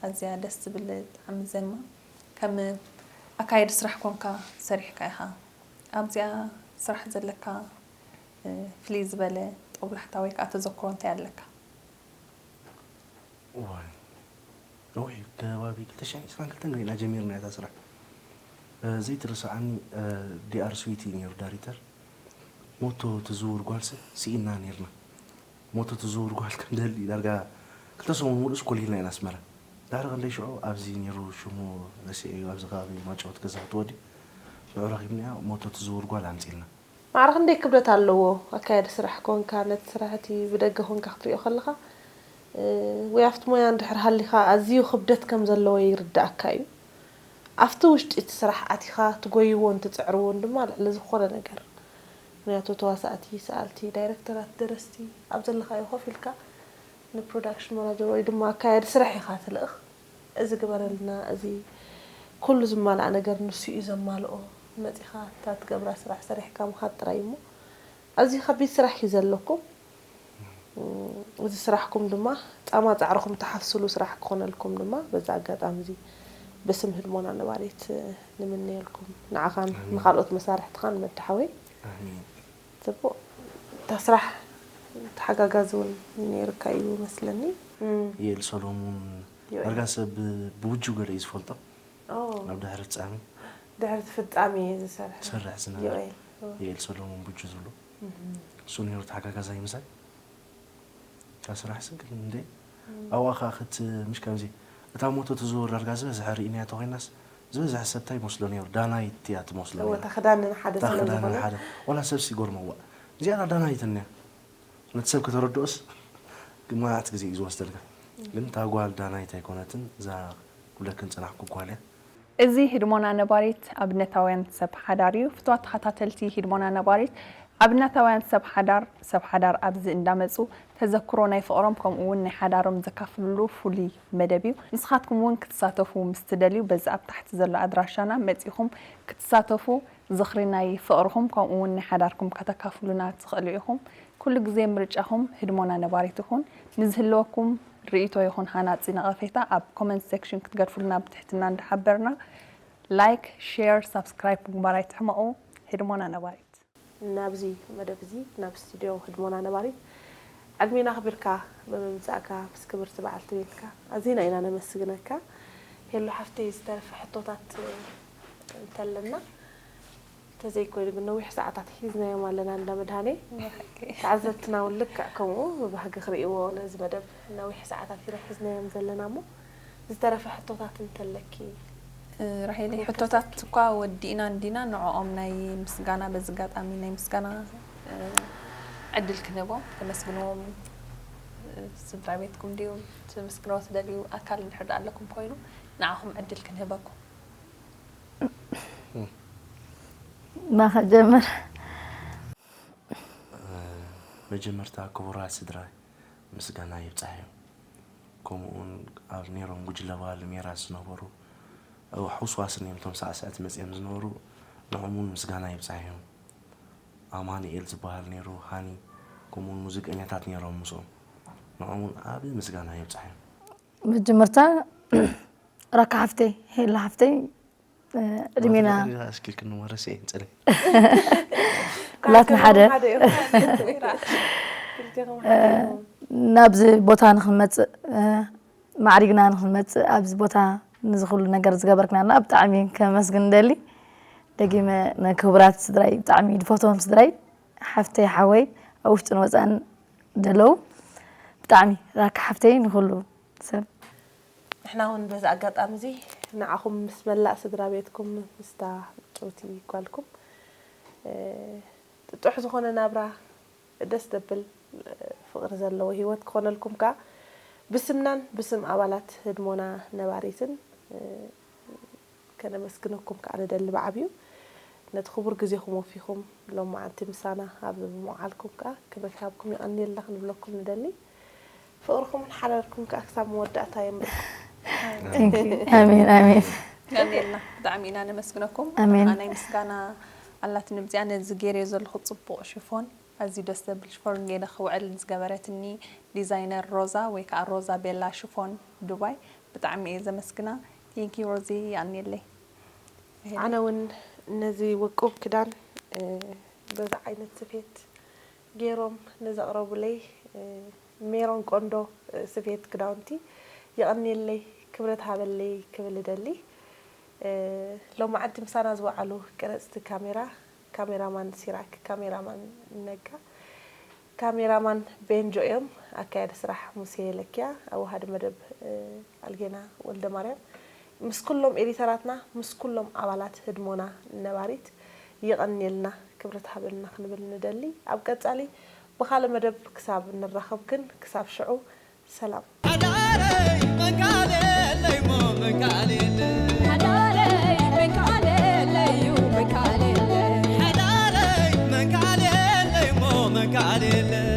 ኣዝያ ደስ ትብል ጣዕሚ ዘማ ከም ኣካየዲ ስራሕ ኮንካ ሰሪሕካ ኢኻ ኣብዚኣ ስራሕ ዘለካ ፍልይ ዝበለ ጦብላሕታ ወይ ከዓ ተዘክሮ እንታይ ኣለካ? እዋይ ነዊሕ ከባቢ ክልተ ሽሕን ዕስራን ክልተን ገይና ጀሚርና እታ ስራሕ ዘይትርስዓኒ ዲኣር ስዊት እዩ ነይሩ ዳይሬክተር ሞቶ ትዝውር ጓልሲ ስኢና ነይርና ሞቶ ትዝውር ጓል ክንደሊ ዳርጋ ክልተ ሰሙን ሙሉእ ስኮል ኢልና ኢና ኣስመራ ዳሕሪ ክንደይ ሽዑ ኣብዚ ነይሩ ሽሙ ረሲዐ እዩ ኣብዚ ከባቢ ማጫወት ገዛ ክትወዲ ሽዑ ረኺብናያ ሞቶ ትዝውር ጓል ኣምፂልና ማዕረ ክንደይ ክብደት ኣለዎ ኣካያዲ ስራሕ ኮንካ ነቲ ስራሕ እቲ ብደገ ኮንካ ክትሪኦ ከለኻ ወይ ኣብቲ ሞያ እንድሕር ሃሊኻ ኣዝዩ ክብደት ከም ዘለዎ ይርድኣካ እዩ። ኣብቲ ውሽጢ እቲ ስራሕ ኣቲኻ ትጎይዎን ትጽዕርዎን ድማ ልዕሊ ዝኾነ ነገር ምኽንያቱ ተዋሳእቲ፣ ሰኣልቲ፣ ዳይረክተራት፣ ደረስቲ ኣብ ዘለኻዮ ኮፍ ኢልካ ንፕሮዳክሽን ማናጀር ወይ ድማ ኣካያዲ ስራሕ ኢኻ ትልእኽ። እዚ ግበረልና፣ እዚ ኩሉ ዝማልኣ ነገር ንሱ እዩ ዘማልኦ። መጺኻ እታ ትገብራ ስራሕ ሰሪሕካ ምኻድ ጥራይ እሞ ኣዝዩ ከቢድ ስራሕ እዩ ዘለኩም። እዚ ስራሕኩም ድማ ጻማ ጻዕርኹም ትሓፍስሉ ስራሕ ክኾነልኩም ድማ በዚ ኣጋጣሚ እዚ ብስም ህድሞና ነባሪት ንምነየልኩም። ንዓኻን ንኻልኦት መሳርሕትኻን መድሓወይ። ጽቡቕ። እታ ስራሕ ተሓጋጋዚ እውን ነይርካ እዩ መስለኒ። ዮኤል ሰሎሙን ዳርጋ ሰብ ብውጁ ገለ እዩ ዝፈልጦ ኣብ ድሕሪ ፍጻሜ ድሕሪ ፍጻሜ ዝሰርሕ ዝሰርሕ ዝነበረ ዮኤል ዮኤል ሰሎሙን ቡጁ ዝብሎ እሱ ነይሩ ተሓጋጋዛይ ምሳይ እታ ስራሕ ስግል እንደ ኣብኣ ከዓ ክት ምሽ ከምዚ እታ ሞቶ ትዝውር ዳርጋ ዝበዝሐ ርኢናያ ተኮይናስ ዝበዝሐ ሰብ እንታይ ይመስሎ ነይሩ ዳናይት እያ ትመስሎ እወ፣ ነይሩ። እታ ክዳንን ሓደ እታ ስለ ክዳንን ዝኾነ ሓደ ዋላ ሰብሲ ይገርመዋ እዚኣ ዳናይት እኒያ ነቲ ሰብ ከተረድኦስ ግማት ግዜ እዩ ዝወስደልካ ግን እታ ጓል ዳናይት ኣይኮነትን እዛ ክብለክን ዝጸናሕኩ ጓል እያ እዚ ህድሞና ነባሪት ኣብነታውያን ሰብ ሓዳር እዩ። ፍትዋት ተኸታተልቲ ህድሞና ነባሪት ኣብነታውያን ሰብ ሓዳር ሰብ ሓዳር ኣብዚ እንዳመጹ ተዘክሮ ናይ ፍቕሮም ከምኡ እውን ናይ ሓዳሮም ዘካፍልሉ ፍሉይ መደብ እዩ። ንስኻትኩም እውን ክትሳተፉ ምስ ትደልዩ በዚ ኣብ ታሕቲ ዘሎ ኣድራሻና መጺኹም ክትሳተፉ ዝኽሪ ናይ ፍቕርኹም ከምኡ እውን ናይ ሓዳርኩም ከተካፍሉና ትኽእሉ ኢኹም። ኩሉ ግዜ ምርጫኹም ህድሞና ነባሪት ይኹን። ንዝህልወኩም ርእይቶ ይኹን ሃናጺ ነቐፌታ ኣብ ኮመንት ሴክሽን ክትገድፉልና ብትሕትና እንዳሓበርና፣ ላይክ፣ ሼር፣ ሳብስክራይብ ምግባር ኣይትሕመቑ። ህድሞና ነባሪት። ናብዚ መደብ እዚ ናብ ስቱድዮ ህድሞና ነባሪት ዕድሜና ኣኽቢርካ ብምምጻእካ ምስ ክብርቲ በዓልቲ ቤትካ ኣዚና ኢና ነመስግነካ። ሄሉ ሓፍተይ ዝተረፈ ሕቶታት እንተለና ተዘይኮይኑ ግን ነዊሕ ሰዓታት ሒዝናዮም ኣለና እንዳ መድሃኔ። ተዓዘብትና እውን ልክዕ ከምኡ ብባህጊ ክርእይዎ ነዚ መደብ ነዊሕ ሰዓታት ኢና ሒዝናዮም ዘለና እሞ ዝተረፈ ሕቶታት እንተለኪ። ራሄለይ፣ ሕቶታት እኳ ወዲእና እንዲና፣ ንዕኦም ናይ ምስጋና፣ በዚ ኣጋጣሚ ናይ ምስጋና ዕድል ክንህቦም፣ ተመስግንዎም። ስድራ ቤትኩም ድዩ፣ ተመስግንዎ ትደልዩ ኣካል እንድሕር ኣለኩም ኮይኑ ንዓኹም ዕድል ክንህበኩም። ማኸ ጀምር። መጀመርታ ክቡራት ስድራ ምስጋና ይብፃሕ እዩ። ከምኡውን ኣብ ነይሮም ጉጅለ ባህሊ ሜራ ዝነበሩ ሕውስዋስን እዮም። እቶም ሳዕስዕቲ መፅኦም ዝነበሩ ንዕኦም እውን ምስጋና ይብፃሕ እዮም። ኣማኑኤል ዝበሃል ነይሩ፣ ሃኒ፣ ከምኡውን ሙዚቀኛታት ነይሮም ምስኦም። ንዕኦም እውን ዓብዪ ምስጋና ይብፃሕ እዮም። መጀመርታ ራካ ሓፍተይ፣ ሄላ ሓፍተይ፣ ዕድሜና ኣስኪልክኒ ወረስ እየ ፅለ ኩላትና ሓደ ክልቴኹም ሓደ እዮም። ናብዚ ቦታ ንክንመፅእ፣ ማዕሪግና ንክንመፅእ፣ ኣብዚ ቦታ ንዚ ኩሉ ነገር ዝገበርክናና ብጣዕሚ ከመስግን ደሊ። ደጊመ ንክቡራት ስድራይ ብጣዕሚ ድፈትዎም ስድራይ፣ ሓፍተይ ሓወይ ኣብ ውሽጥን ወፃእን ደለዉ ብጣዕሚ ራካ ሓፍተይ ንኩሉ ሰብ ንሕና እውን በዚ ኣጋጣሚ እዚ ንዓኹም ምስ መላእ ስድራ ቤትኩም ምስታ ምጭውቲ ጓልኩም ጥጡሕ ዝኾነ ናብራ ደስ ደብል ፍቕሪ ዘለዎ ህይወት ክኾነልኩም ከኣ ብስምናን ብስም ኣባላት ህድሞና ነባሪትን ከነመስግነኩም ከኣ ንደሊ ብዓብዩ። ነቲ ክቡር ግዜኹም ወፊኹም ሎም መዓልቲ ምሳና ኣብዚ ብምውዓልኩም ከኣ ክብረት ሃብኩም የቐንየልና ክንብለኩም ንደሊ። ፍቕርኹምን ሓዳርኩም ከኣ ክሳብ መወዳእታ የምርኩም። ኣሜን ኣሜን። ቀንየልና። ብጣዕሚ ኢና ነመስግነኩም። ኣሜን። ናይ ምስጋና ኣላትኒ ብዚኣ ነዚ ገይረዮ ዘለኹ ጽቡቕ ሽፎን ኣዝዩ ደስ ዘብል ሽፎን ገይረ ክውዕል ዝገበረትኒ ዲዛይነር ሮዛ ወይ ከዓ ሮዛ ቤላ ሽፎን ዱባይ ብጣዕሚ እየ ዘመስግና። ቴንኪ ሮዚ። የቐንየለይ። ኣነ እውን ነዚ ውቁብ ክዳን በዚ ዓይነት ስፌት ገይሮም ንዘቕረቡለይ ሜሮን ቆንዶ ስፌት ክዳውንቲ የቐንየለይ፣ ክብረት ሃበለይ ክብል እደሊ። ሎማዓንቲ ምሳና ዝወዓሉ ቀረፅቲ ካሜራ፣ ካሜራማን ሲራክ፣ ካሜራማን ነጋ፣ ካሜራማን ቤንጆ እዮም። ኣካያዲ ስራሕ ሙሴ ለኪያ፣ ኣወሃዲ መደብ ኣልጌና ወልደማርያም፣ ምስ ኩሎም ኤዲተራትና፣ ምስ ኩሎም ኣባላት ህድሞና ነባሪት የቐንየልና፣ ክብረት ሃበልና ክንብል ንደሊ። ኣብ ቀፃሊ ብኻልእ መደብ ክሳብ ንራኸብ ግን ክሳብ ሽዑ ሰላም። ሓዳረይ መንካሌለይ ሞ መንካሌለይ ሓዳረይ መንካሌለይ ዩ መንካሌለይ ሓዳረይ መንካሌለይ ሞ መንካሌለይ